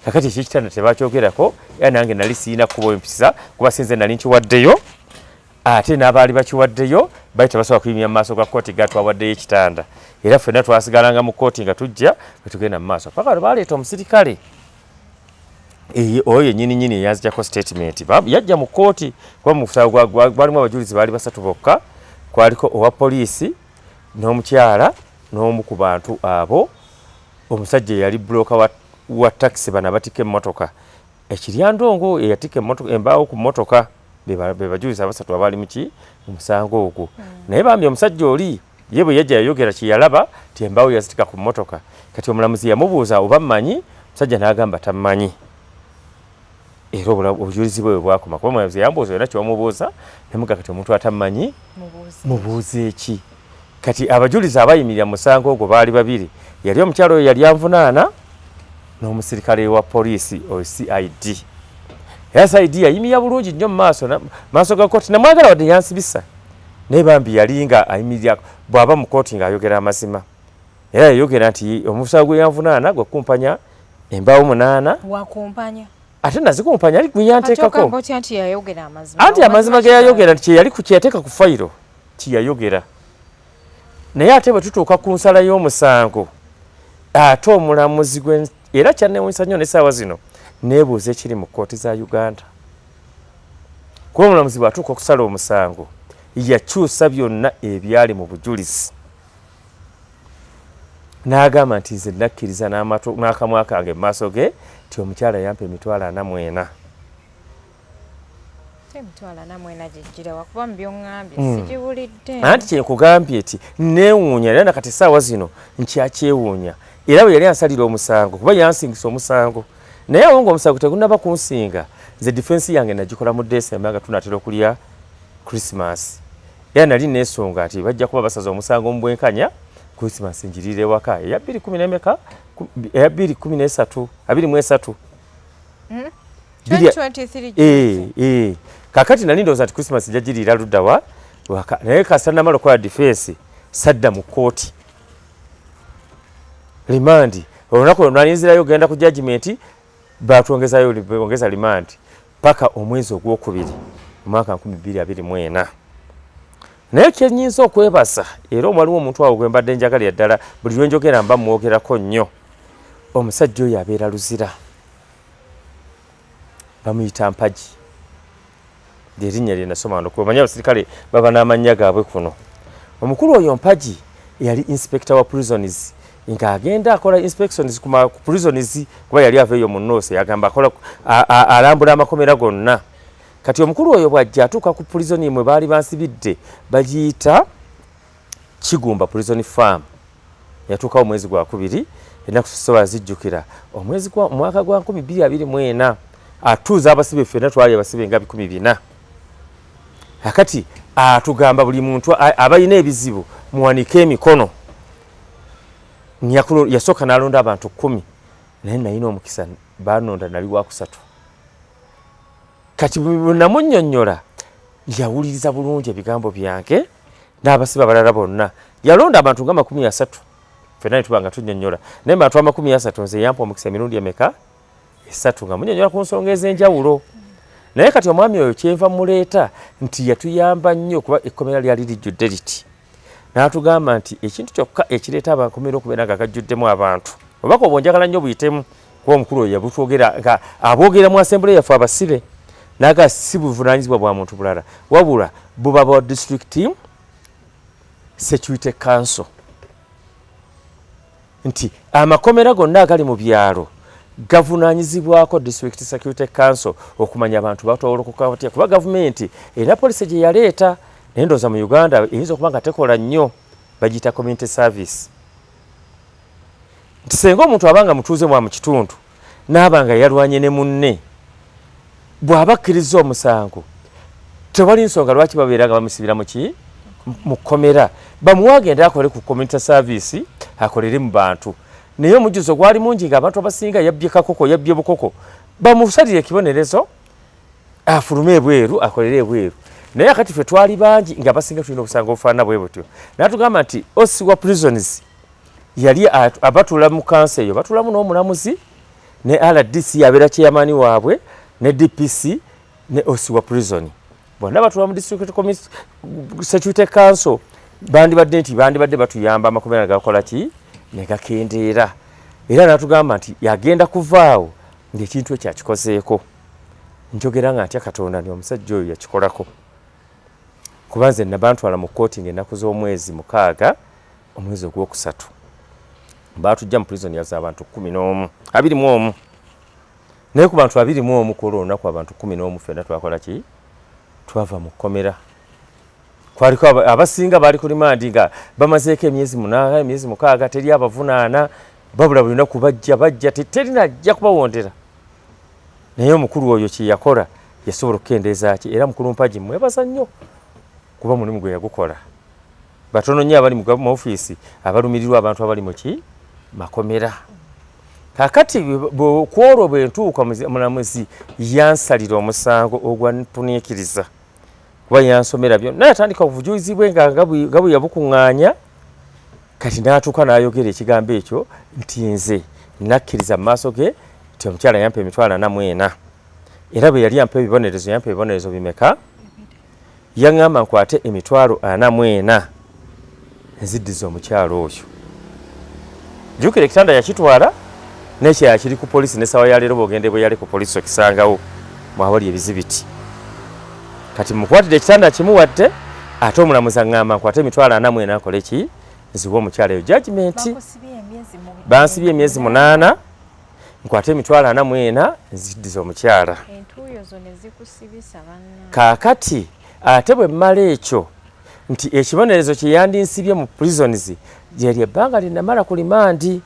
Kakati ekyekitanda tebakyogerako era nange nali sirina kkubo empisa kuba sinze nali nkiwaddeyo ate n'abaali bakiwaddeyo bali tebasobola kuyimira mu maaso ga kkooti ga twawaddeyo ekitanda. Era ffenna twasigalanga mu kkooti nga tujja bwe tugenda mu maaso paka lwe baleeta omusirikale oyo yennyini nnyini eyanzigyako statement. Yajja mu kkooti kuba mu musango gwalimu abajulizi baali basatu bokka, kwaliko owa poliisi n'omukyala n'omu ku bantu abo, omusajja eyali bulooka wa takisi bano abatikka emmotoka ekiryandongo eyatikka embaawo ku mmotoka, be bajulizi abasatu abaali mu musango ogwo. Naye bambi omusajja oli ye bwe yajja yayogera kye yalaba nti embaawo yazitika ku mmotoka. Kati omulamuzi yamubuuza oba mmanyi, omusajja n'agamba tammanyi. Era obujulizi bwe bwakoma kuba omulamuzi yambuuza olina kyewamubuuza ne kati omuntu atammanyi mubuuze ki? Kati abajulizi abayimirira mu musango ogwo baali babiri, yali omukyala oyo yali anvunaana n'omusirikale wa poliisi oyo CID. Era CID yayimirira bulungi nnyo mu maaso ga kkooti, namwagala wadde yansibisa naye bambi yali nga ayimirira bw'aba mu kkooti ng'ayogera amazima. Era yayogera nti omusango gwe yanvunaana gwe kumpanya embaawo 8. Wakumpanya? Ate nazikumpanya ali gwe yanteekako. Anti amazima ge yayogera nti kyeyali kyeyateeka ku fayiro kyeyayogera. Naye ate bwe tutuuka ku nsala y'omusango ate omulamuzi gwe era kyanneewuunyisa nnyo n'essaawa zino neebuuza ekiri mu kkooti za Uganda. Kuba omulamuzi bw'atuuka okusala omusango yakyusa byonna ebyali mu bujulizi n'agamba nti nze nakkiriza n'akamwa kange mu maaso ge nti omukyala yampa emitwalo 44. Anti kyenkugambye nti neewuunya era nakati essaawa zino nkyakyewuunya. Era bwe yali ansalira omusango kuba yansingisa omusango naye awo ng'omusango tegunnaba kunsinga nze difensi yange nagikola mu December nga tunaatera okulya Christmas. Era nali neesunga nti bajja kuba basaza omusango mu bwenkanya Christmas njirire ewaka eya 20 nemeka eya 2013 23. Kakati nali ndowooza nti Christmas njagiriira ludda wa waka, naye kasita namala okukola difensi sadda mu kkooti limandi. Olunaku lwo nalinzirayo ogenda ku judgment batwongezayo bongeza limandi paka omwezi ogwokubiri omwaka 2024. Naye kyenyinza okwebaza era waliwo omuntu awo gwe mbadde njagalira ddala buli lwe njogera mba mwogerako nnyo. Omusajja oyo abeera Luzira, bamuyita Mpagi, lyerinnya lye nasoma wano kuba omanyi abasirikale baba n'amannya gaabwe kuno. Omukulu oyo Mpagi yali inspector wa prisons ng'agenda akola inspections ku prisons kuba yali ava eyo mu North, yagamba akola alambula amakomera gonna. Kati omukulu oyo bw'ajja atuuka ku prison mwe baali bansibidde bagiyita Kigumba Prison Farm. Yatuukawo omwezi gwa kubiri, ennaku sisobola zijjukira, omwezi gwa omwaka gwa 2024 atuuza abasibe ffenna twali abasibe nga 400. Akati atugamba buli muntu abalina ebizibu muwanike emikono. Yasooka n'alonda abantu 10 naye nalina omukisa banonda nali wakusatu. Kati bwe namunnyonnyola yawuliriza bulungi ebigambo byange n'abasibe abalala bonna. Yalonda abantu nga 30 ffenna ne tuba nga tunnyonnyola, naye mu bantu 30 nze yampa omukisa emirundi emeka? 3 nga munnyonnyola ku nsonga ez'enjawulo. Naye kati omwami oyo kyenva muleeta nti yatuyamba nnyo kuba ekkomera lyali lijjudde liti. N'atugamba nti ekintu kyokka ekireeta amakomera okubeera nga gajjuddemu abantu Obubaka obwo njagala nnyo buyitemu, kuba omukulu oyo yabutwogera nga abwogera mu assembly yaffe abasibe, naga si buvunaanyizibwa bwa muntu bulala, wabula buba bwa district security council, nti amakomera gonna agali mu byalo gavunaanyizibwako district security council okumanya abantu batwawolokoka batya, kuba gavumenti erina policy gye yaleeta, naye ndowooza mu Uganda eyinza okuba nga tekola nnyo, bagiyita community service, nti senga omuntu abanga mutuuze mwa mu kitundu n'aba nga yalwanye ne munne, bw'aba akkiriza omusango, tewali nsonga lwaki babeera nga bamusibira muki mu kkomera. Bamuwe agende akole ku community service, akolere mu bantu. Naye omujjuzo gwali mungi, ng'abantu abasinga yabbye kakoko, yabbye bukoko. Bamusalire ekibonerezo, afulume ebweru, akolere ebweru. Naye akati ffe twali bangi nga abasinga tulina obusango obufaanana bwe butyo. Natugamba nti OC wa prisons yali abatula mu kansa eyo, batulamu n'omulamuzi ne RDC yabeera chairman waabwe ne DPC ne OC wa prison, bonna batula mu district security council. Bandibadde nti bandibadde batuyamba amakomera gakola ki ne gakendeera. Era natugamba nti yagenda kuvaawo ng'ekintu ekyo akikozeeko. Njogera nga ntya Katonda nti omusajja oyo yakikolako, kuba nze nabantwala mu kkooti ng'ennaku z'omwezi 6, omwezi ogwokusatu. Batujja mu prison yaza abantu 11, 21. Naye ku bantu 21 ku olwo olunaku, abantu 11 ffenna twakola ki? Twava mu kkomera. Kwaliko abasinga baali ku remand nga bamazeeko emyezi 8, emyezi 6, teri abavunaana, babula buli lunaku bajja bajja, teri najja kubawondera. Naye omukulu oyo kye yakola, yasobola okukendeeza ki. Era mukulu Mpagi mwebaza nnyo, kuba mulimu gwe yagukola. Batono nnyo abali mu ofiisi abalumirirwa abantu abali mu ki makomera. Kakati ku olwo bwe ntuuka, mulamuzi yansalira omusango ogwampuniikiriza, kuba yansomera byonna, yatandika obujulizi bwe nga bwe yabukuŋŋaanya. Kati n'atuuka n'ayogera ekigambo ekyo nti nze nakkiriza mu maaso ge nti omukyala yampa 440,000. Era bwe yali yampa ebibonerezo, yampa ebibonerezo bimeka? Yaŋŋamba nkwate 440,000 nziddiza omukyalo oyo. Jjukira ekitanda yakitwala, n'ekirala kiri ku polisi n'essaawa ya leero bw'ogenda bwe yali ku polisi okisangawo mwawali ebizibiti. Kati mukwatidde ekitanda kimuwadde, ate omulamuzi aŋŋamba nkwate 440,000 nkole ki? Nziwe omukyala eyo. Judgment bansibye emyezi 8, nkwate 440,000 nziddiza omukyala. Kaakati ate bwe mmala ekyo, nti ekibonerezo kye yandinsibye mu prisons lyeryo ebbanga lye namala ku remand,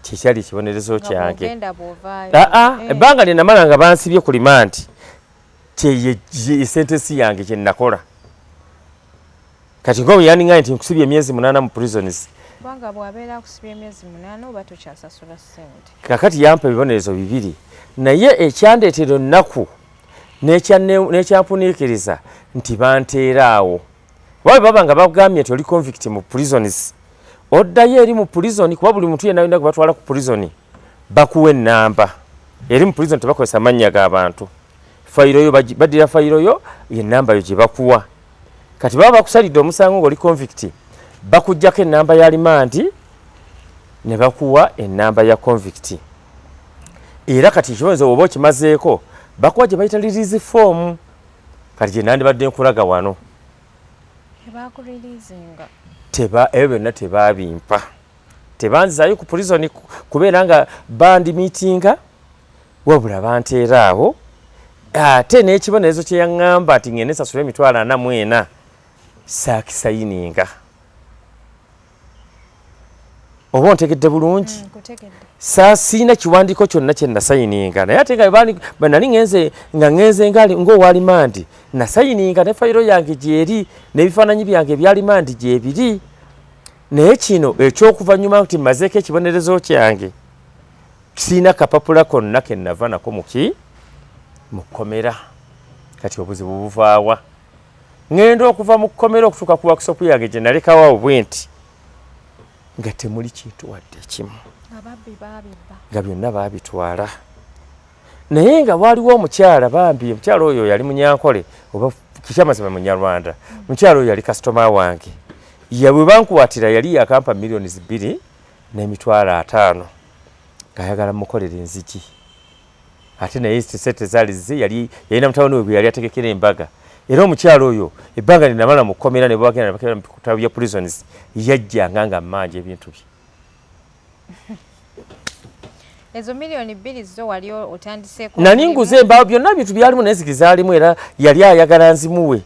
kyekyali ekibonerezo kyange. Aa, ebbanga lye namala nga bansibye ku remand kyeye sentence yange kye nakola. Kati nga bwe yandingaye nti nkusibye emyezi 8 mu prisons. Kubanga bw'abeera akusibye emyezi 8 oba tokyasasula ssente. Kakati yampa ebibonerezo bibiri, naye ekyandeetera ennaku n'ekyampuniikiriza nti banteera awo. Kuba bwe baba nga bagambye nti oli convict mu prisons, oddayo eri mu prison, kuba buli muntu yenna yonna gwe batwala ku prison bakuwa ennamba. Eri mu prison tebakozesa mannya g'abantu, fayiro yo baddira fayiro yo, yennamba yo gye bakuwa. Kati baba bakusalidde omusango ng'oli convict, bakuggyako ennamba ya remand ne bakuwa ennamba ya convict. Era kati ekibonerezo oba okimazeeko, bakuwa gye bayita release form, kati gye nandibadde nkulaga wano. Tebakureleasinga? Teba, ebyo byonna tebaabimpa, tebanzizaayo ku prison kubeera nga bandimitinga, wabula banteera awo. Ate n'ekibonerezo kye yaŋŋamba nti ngende nsasule 440,000, saakisayininga. Oba ontegedde bulungi? Saasiina kiwandiiko kyonna kye nasayininga. Naye ate nga bwe nali ngenze nga ngenze ng'owa remand, nasayininga, ne fayiro yange gyeri, n'ebifaananyi byange ebya remand gyebiri. Naye kino ekyokuvannyuma nti mmazeeko ekibonerezo kyange, siina kapapula konna ke nava nako muki mu kkomera. Kati obuzibu buvaawa? Ŋŋenda okuva mu kkomera okutuuka ku workshop yange gye nalekawo awo bwe nti, nga temuli kintu wadde ekimu, nga byonna baabitwala. Naye nga waaliwo omukyala bambi, omukyala oyo yali munyankole oba kikyamazima munyarwanda. Mukyala oyo yali kasitoma wange. Bwe bankwatira yali yakampa 2.5 million. n'emitwalo 50 ng'ayagala mukolera enzigi. Ate naye sente zaali zize, yali yalina mutabani we gwe yali ategekera embaga. Era omukyalo oyo ebbanga linamala mu kkomera ne bwagenda ne bakebera mu bitabo bya prisons, yajjanga nga mmanja ebintu bye. Ezo miliyoni 2 zo wali otandiseeko? Nali nguze embaawo, byonna bintu byalimu n'enzigi zaalimu, era yali ayagala nzimuwe,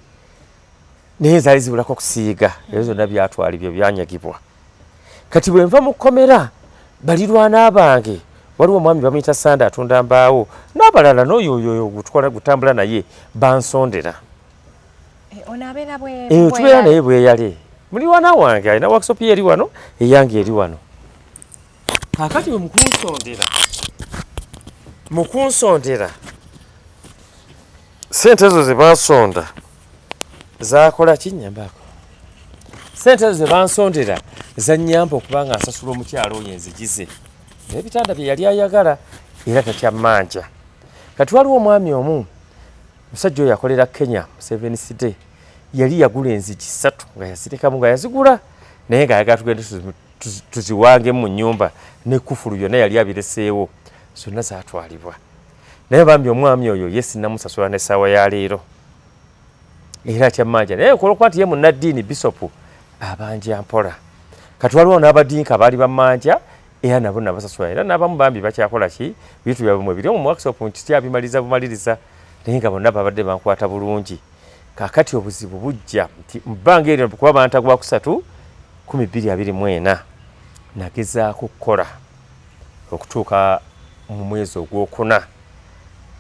naye zaali zibulako okusiiga. Ebyo zonna byatwala, ebyo byanyagibwa. Kati bwe nva mu kkomera, balirwana bange, waliwo omwami bamuyita Sanda, atunda mbaawo, n'abalala, n'oyo oyo gutukola gutambula naye, bansondera. Ono abeera bwe Tubeera naye bweyale, mulirwana wange, alina workshop ye eri wano, eyange eri wano. Kaakati bwe mukunsondera sente ezo ze bansonda zakola ki? Nyambaako. Sente ezo ze bansondera zannyamba okuba nga nsasula omukyalo oyo enzigize n'ebitanda bye yali ayagala, era takyammanja. Kati waliwo omwami omu, musajja oyo akolera Kenya, Seventh Day, yali yagula enzigi ssatu nga yazirekamu, nga yazigula, naye ng'ayagala tugende tuziwangemu mu nnyumba, ne kufulu byonna yali abireseewo, zonna zatwalibwa. Naye bambi omwami oyo ye sinnamusasula n'essaawa ya leero, era akyammanja. Naye olwokuba nti ye munnaddiini, bisopu, abanja mpola. Kati waliwo n'abadinka baali bammanja, era nabo nabasasula, era n'abamu bambi bakyakola ki, bintu byabwe mwe biri omwo mu workshop, nkikyabimaliza bumaliriza, naye nga bonna babadde bankwata bulungi. Kaakati obuzibu bujja nti mu bbanga eryo, kuba banta gwa kusatu 1224, nagezaako kukola okutuuka mu mwezi ogwokuna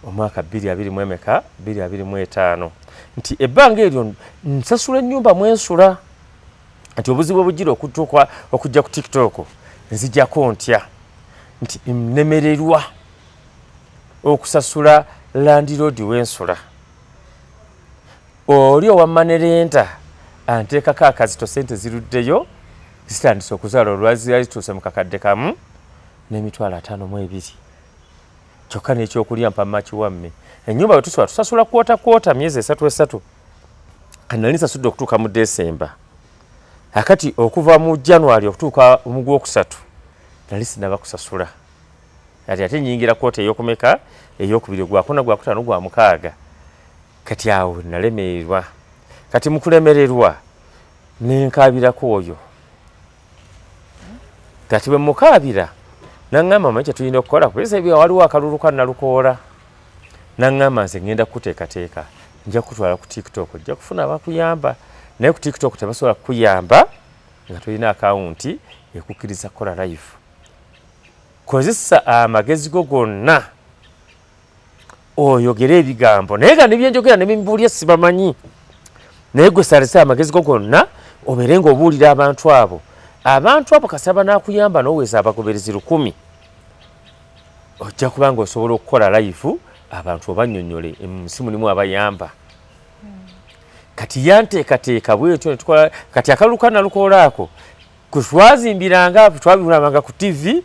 omwaka bbiri abiri mu emeka, 2025, nti ebbanga eryo nsasula ennyumba mwensula, nti obuzibu obujjira okutuuka okujja ku TikTok, nzijako ntya nti nnemererwa okusasula landlord w'ensula oli owa money lender anteekako akazito, sente ziruddeyo zitandise okuzaala, olwazira zituuse mu 1,052,000, kyokka n'ekyokulya mpa makiwamme. Ennyumba bwe tusobola tusasula quarter quarter, myezi esatu esatu. Nali nsasudde okutuuka mu Desemba. Akati okuva mu January okutuuka mu gwokusatu nali sinaba kusasula. Kati ate nyingira quarter eyokumeka? Eyokubiri, gwakuna, gwakutaano, gwa mukaaga. Kati awo nalemererwa. Kati mukulemererwa nenkaabirako oyo. Kati bwe mukaabira, naŋŋamba, "Manyi kyetulina okukola, kubesa waliwo akalulu ka Nalukoola." Naŋŋamba, "Nze ŋŋenda kukuteekateeka, nja kukutwala ku TikTok, ojja kufuna abakuyamba, naye ku TikTok tebasobola kukuyamba nga tolina akawunti ekukkiriza kukola live. Kozesa amagezi go gonna oyogere ebigambo." Naye nga nebyenjogera nebimbuulya sibamanyi, naye gwe salesa amagezi go gonna obeere ng'obuulira abantu abo. Abantu abo kasaba n'akuyamba n'oweza abagoberezi 1000, ojja kuba nga osobola okukola live, abantu obannyonnyole munsi mulimu abayamba. Kati yanteekateeka bwetyo netukola. Kati akalulu ka Nalukoola ako kwe twazimbiranga, twabirabanga ku TV,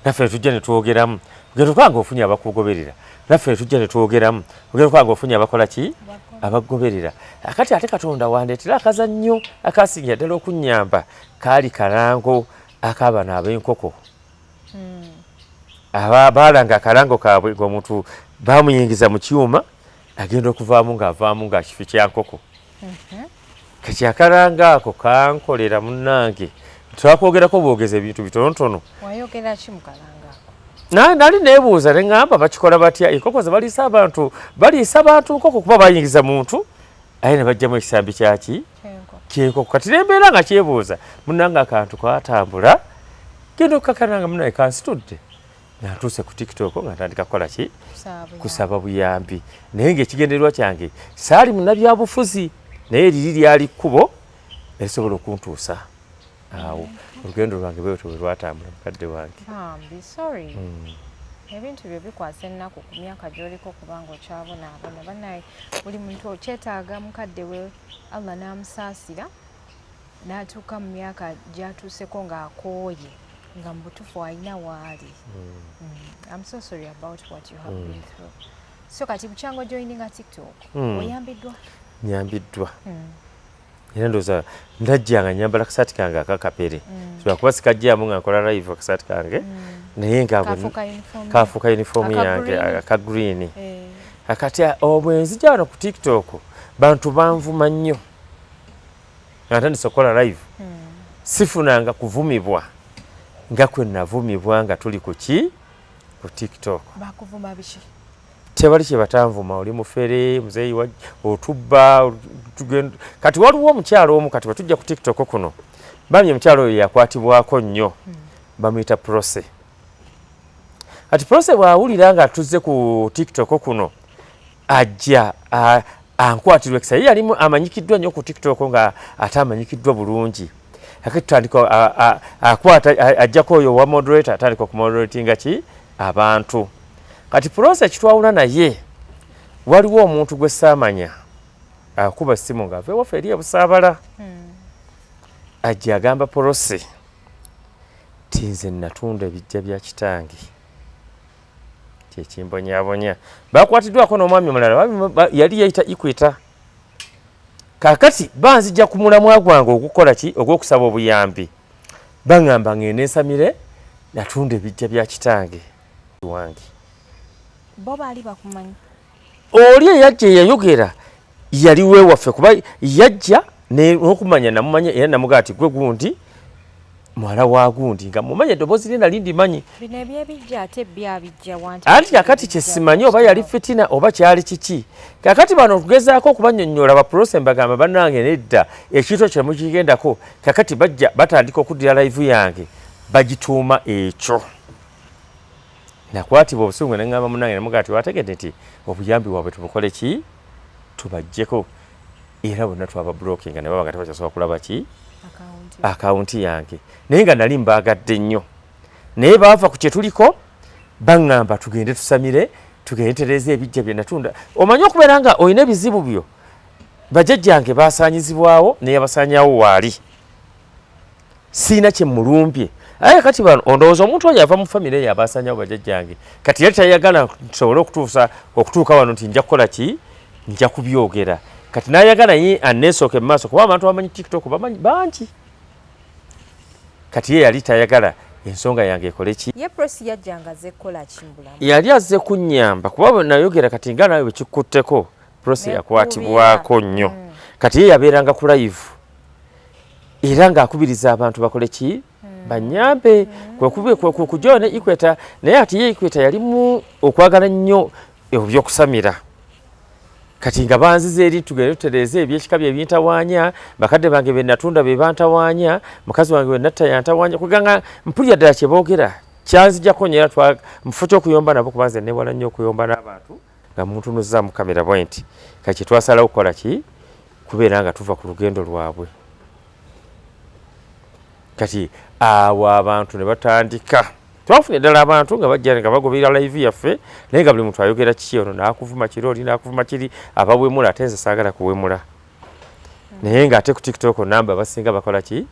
naffe netujja netwogeramu. Ogenda okuba nga ofunye abakugoberera, naffe netujja netwogeramu. Ogenda okuba nga ofunye abakola ki, abagoberera. Akati ate Katonda wandeetera akazannyo akasingira ddala okunnyamba, kaali kalango ak'abano ab'enkoko. Aba baalanga akalango kaabwe ng'omuntu bamuyingiza mu kyuma, agenda okuvaamu ng'avaamu nga kifi kya nkoko. Kati akalango ako kankolera munnange, twakwogerako bwogeza ebintu bitonotono. Wayogera ki mu kalango ako? Nali neebuuza ne ŋŋamba, bakikola batya enkoko ze baliisa abantu? Baliisa abantu nkoko kuba bayingiza muntu, aye ne bajjamu ekisambi kyaki? Kyenkoko. Kati nembeera nga kyebuuza munnange, akantu katambula, genda okukakana nga munaye kansitudde nga ntuuse ku TikTok, nga ntandika kukola ki? Kusaba buyambi. Naye ng'ekigendererwa kyange, saali munnabyabufuzi, naye eriri lyali kkubo erisobola okuntuusa awo. Olugendo lwange bwetyo bwe lwatambula, mukadde wange. Bambi, sorry. Ebintu byo bikwasa ennaku ku myaka gy'oliko, kubanga okyabonaabona. Banaye, buli muntu okyetaaga mukadde we Allah n'amusaasira n'atuuka mu myaka gy'atuuseko ng'akooye, nga mu butuufu alina waali. I'm so sorry about what you have been through. So kati bukyanga ojoininga TikTok, oyambiddwa? Nyambiddwa. Era ndowooza ndajja nga nyambala kasaati kange akakapere, lwakuba sikajjaamu nga nkola live akasaati kange, naye nga kafuuka uniform yange aka green. Akati obwenzija wano ku TikTok bantu banvuma nnyo nga ntandise okukola live. Sifunanga kuvumibwa nga kwe navumibwa nga tuli ku ki, ku TikTok. Bakuvuma biki? Tewali kye batanvuma, oli mufere, muzeeyi otubba. Kati waliwo omukyalo omu, kati bwe tujja ku TikTok kuno, bambi omukyalo oyo yakwatibwako nnyo, bamuyita Prose. Kati Prose bw'awulira nga tuzze ku TikTok kuno, ajja ankwatirwa ekisa. Ye yalimu amanyikiddwa nnyo ku TikTok, nga ate amanyikiddwa bulungi. Ate tutandika akwata, ajjako oyo owa moderator, atandika okumoderatinga ki abantu. Kati Prose ekitwawula naye, waliwo omuntu gwe saamanya akuba essimu ng'ava ewaffe eri ebusaabala, ajja agamba Prose ti nze natunda ebijja bya kitange, kyekimbonyabonya. Bakwatiddwako n'omwami omulala yali yayita Equator. Kakati banzija ku mulamwa gwange ogukola ki, ogw'okusaba obuyambi, baŋŋamba ngende nsamire natunda ebijja bya kitange wange. Bo baali bakumanyi? Oli eyajja eyayogera yali weewaffe, kuba yajja n'okumanya namumanya, era namugaa ti gwe gundi muwala wa gundi, nga mumanya eddoboozi lye nali ndimanyi. Bino ebyebijja ate byabijja wanti? Anti kakati kyesimanyi oba yali fitina oba kyali kiki. Kakati bano okugezaako okubanyonnyola baprose, mbagamba bannange nedda, ekintu ekyo temukigendako. Kakati bajja batandika okuddira live yange bagituuma ekyo. Nakwatibwa obusungu ne ŋŋamba munnange, nemugaa ti wategedde nti obuyambi bwabwe tubukole ki, tubaggyeko. Era bonna twaba blockinga ne baba nga tebakyasobola kulaba ki akawunti yange. Naye nga nali mbaagadde nnyo, naye baava ku kye tuliko, baŋŋamba tugende tusamire, tugende tereeza ebijja bye natunda. Omanyi okubeera nga olina ebizibu byo, bajjajjange basaanyizibwawo, naye abasaanyawo waali siina kye mulumbye. Aye kati bano ondowooza omuntu oyo ava mu famire eyo abasanyawo bajjajjange, kati yali tayagala nsobole okutuusa okutuuka wano nti nja kukola ki, nja kubyogera. Kati n'ayagala ye aneesooke mu maaso, kuba abantu bamanyi TikTok bamanyi bangi. Kati ye yali tayagala ensonga yange ekole ki. Ye Prosi yajjanga azze kukola ki mu bulamu? Yali azze kunnyamba, kuba bwe nayogera kati nga naawe bwe kikutteko, Prosi yakwatibwako nnyo. Kati ye yabeeranga ku live era ng'akubiriza abantu bakole ki, banyambe. Kwe ne Equator, naye ati ye Equator yalimu okwagala nnyo ebyokusamira. Kati nga banziza eri tugende tutereeze ebyekika bye bintawaanya, bakadde bange be natunda be bantawaanya, mukazi wange we natta yantawaanya. Kweganga mpulira ddala kye boogera kyanzijako nnyo, era mufo ky'okuyomba nabo, kuba nze neewala nnyo okuyomba n'abantu nga muntunuzaamu kamera bwe nti. Kati kye twasalawo kukola ki, kubeera nga tuva ku lugendo lwabwe. Kati awo abantu ne batandika, twafuna eddala abantu nga bajja nga bagoberera live yaffe, naye nga buli muntu ayogera kiki, ono n'akuvuma kiri, oli n'akuvuma kiri, abawemula. Ate nze saagala kuwemula, naye ng'ate ku TikTok namba abasinga bakola ki,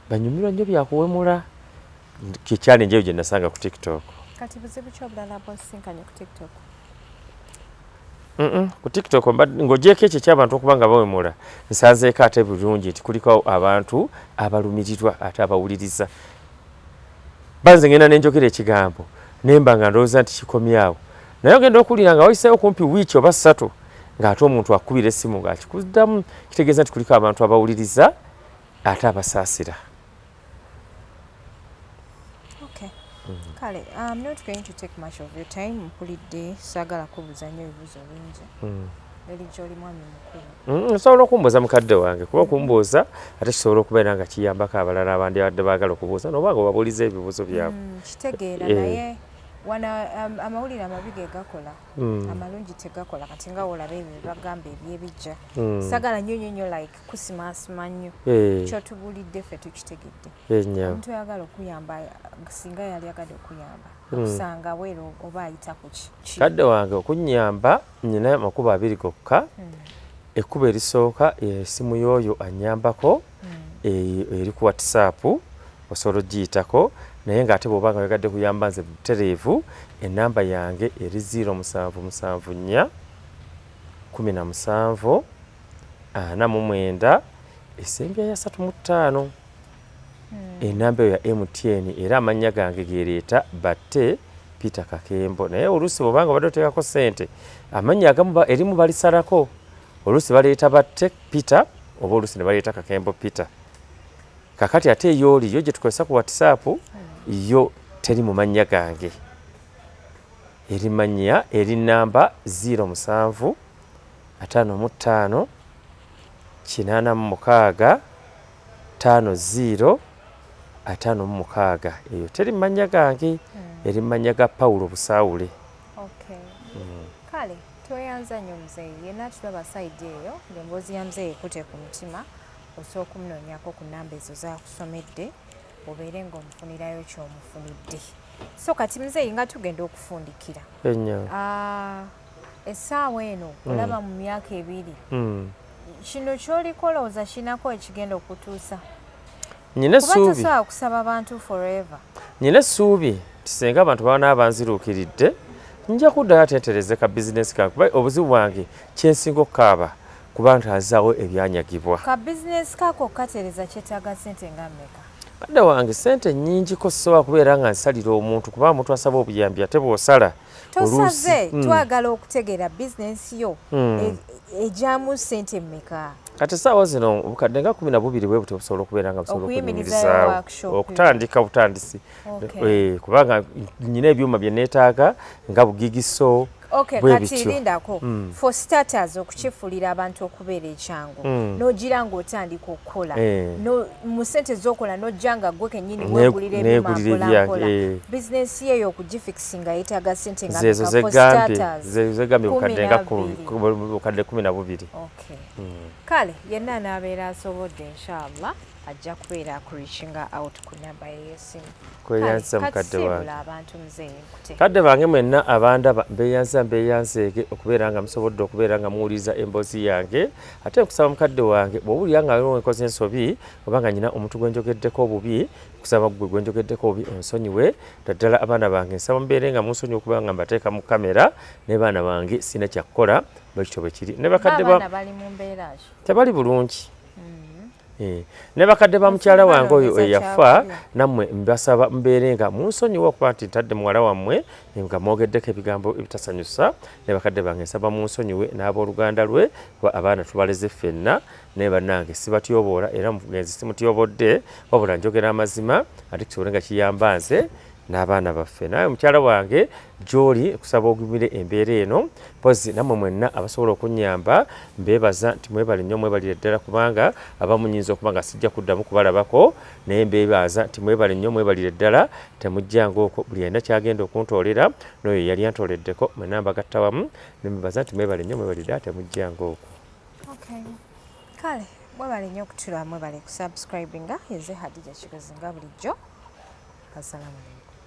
banyumirwa nnyo byakuwemula. Kye challenge eyo gye nasanga ku TikTok. Kati buzibu ki obulala bwosisinkanye ku TikTok? Ku TikTok ng'ogyeko ekyo ekyabantu okuba nga bawemula, nsanzeeko ate bulungi nti kuliko abantu abalumirirwa ate abawuliriza. Banze ngenda nenjogera ekigambo nemba nga ndowooza nti kikomyawo, naye ogenda okuwulira nga wayiseewo kumpi wiiki oba 3 ng'ate omuntu akubira essimu ng'akikuddamu. Kitegeeza nti kuliko abantu abawuliriza ate abasaasira. Okay. Kale, I'm not going to take much of your time. Mpulidde saagala kubuuza nnyo ebibuuzo bingi. Eri gy'oli mwami mukulu. Osobola okumbuuza mukadde wange, kuba okumbuuza ate kisobola okubeera nga kiyambako abalala abandibadde baagala okubuuza, noba nga obabuuliza ebibuuzo byabwe. Kitegeera, naye wano amawulire amabi ge gakola, amalungi tegakola. Kati nga wolaba ebyo byebagamba ebyebijja, sagala nnyo nnyo nnyo like kusimaasima nnyo. Kyotubuulidde ffe tukitegedde. Omuntu oyagala okuyamba, singa yali agadde okuyamba, okusanga bweru oba ayita ku ki? Kadde wange, okunnyamba nyina amakubo abiri gokka. Ekkubo erisooka, esimu y'oyo annyambako eri ku WhatsApp, osobola ogiyitako. Naye ng'ate bw'oba nga oyagadde kuyamba nze butereevu, enamba yange eri 0774 17 49. Esembyayo 35. Enamba eyo ya MTN, era amannya gange gereeta Batte Peter Kakembo. Naye oluusi bwobanga obadde oteekako ssente, amannya agamu erimu balisalako, oluusi baleeta Batte Peter oba oluusi ne baleeta Kakembo Peter. Kakati ate eyooli yo gye tukozesa ku WhatsApp yo teri mu mannya gange, eri mannya eri namba 07 55 86 50 56. Eyo teri mannya gange, eri mannya ga Paulo Busaawule. Kale tweyanza nnyo muzeeyi. Yenna tulaba side eyo ng'emboozi ya muzeeyi ekute ku mutima, osobola okumunoonyako ku namba ezo zakusomedde, obeere ng'omufunirayo ky'omufunidde. So kati muzeeyi, nga tugenda okufundikira, ennyo, essaawa eno olaba mu myaka 2 kino ky'oliko olowooza kinako ekigenda okutuusa? Nyina Kuba essuubi. tosobola kusaba bantu forever. Nyina essuubi nti senga abantu baba banziruukiridde, nja kuddayo ate ntereze ka bizinesi kange, kuba obuzibu bwange kyensinga okukaaba kuba ntazaawo ebyanyagibwa. Ka bizinesi kako okatereeza kyetaaga ssente nga mmeka? Kadde wange, sente nnyingiko, sisobola kubeera nga nsalira omuntu, kuba omuntu asaba obuyambi ate bw'osala Tosaze. Twagala okutegeera bizinesi yo egyamu ssente mmeka? Kati essaawa zino obukadde nga 12 bwe butyo busobola okubeera nga busobola Okuyimirizaawo okuyimirizaawo workshop yo. Okutandika butandisi. Kubanga nyina ebyuma bye neetaaga nga bu jigsaw bwe Kati bityo. lindako. For starters, okukifuulira abantu okubeera ekyangu, n'ogira ng'otandika okukola, mu ssente z'okola n'ojja nga gwe kennyini weegulira ebyuma Neegulira mpola ebyange, mpola. Bizinesi yeeyo okugifixinga yeetaaga ssente nga Zeezo mmeka for zegambye starters? Zeezo zegambye, Kumi bukadde nga na bbiri. bukadde 12. Okay. Kale yenna anaabeera asobodde, inshallah ajja kubeera akureachinga out ku namba ye y'essimu. Kweyanza, mukadde wange. Kasiibula abantu muzeeyi, nkute. Kadde bange mwenna abandaba, mbeeyanza, mbeeyanzeege okubeera nga musobodde okubeera nga muwuliriza emboozi yange. Ate nkusaba mukadde wange, bw'owulira nga waliwo nkoze ensobi oba nga nyina omuntu gwe njogeddeko obubi, nkusaba gwe gwe njogeddeko obubi onsonyiwe. Naddala abaana bange, nsaba mubeere nga munsonyiwe okuba nga mbateeka mu kamera. Ne baana bange sina kyakukola, bwekityo bwe kiri. Ne bakadde ba Abaana bali mu mbeera ki? Tebali bulungi. Ne bakadde ba mukyala wange oyo Banoonyeza eyafa, kyakulya. nammwe mbasaba mbeere nga munsonyiwa okuba nti ntadde muwala wammwe nga mwogeddeko ebigambo ebitasanyusa. Ne bakadde bange nsaba munsonyiwe n'abooluganda lwe, kuba abaana tubaleze ffenna. Naye bannange, sibatyoboola, era mugenzi simutyobodde, wabula njogera amazima ate kisobole nga kiyamba nze n'abaana baffe. Naye mukyala wange gy'oli, kusaba ogumire embeera eno. Mpozi nammwe mwenna abasobola okunnyamba, mbeebaza nti mwebale nnyo, mwebalire ddala, kubanga abamu nyinza okuba nga sijja kuddamu kubalabako, naye mbeebaza nti mwebale nnyo, mwebalire ddala, temujjanga okwo. Buli alina kyagenda okuntoolera n'oyo yali antooleddeko, mwenna mbagatta wamu ne mbebaza nti mwebale nnyo, mwebalire ddala, temujjanga okwo. Okay. Kale mwebale nnyo okutulaba, mwebale kusubscribinga. Nze Hadija Kigozi nga bulijjo. Assalamu alaikum.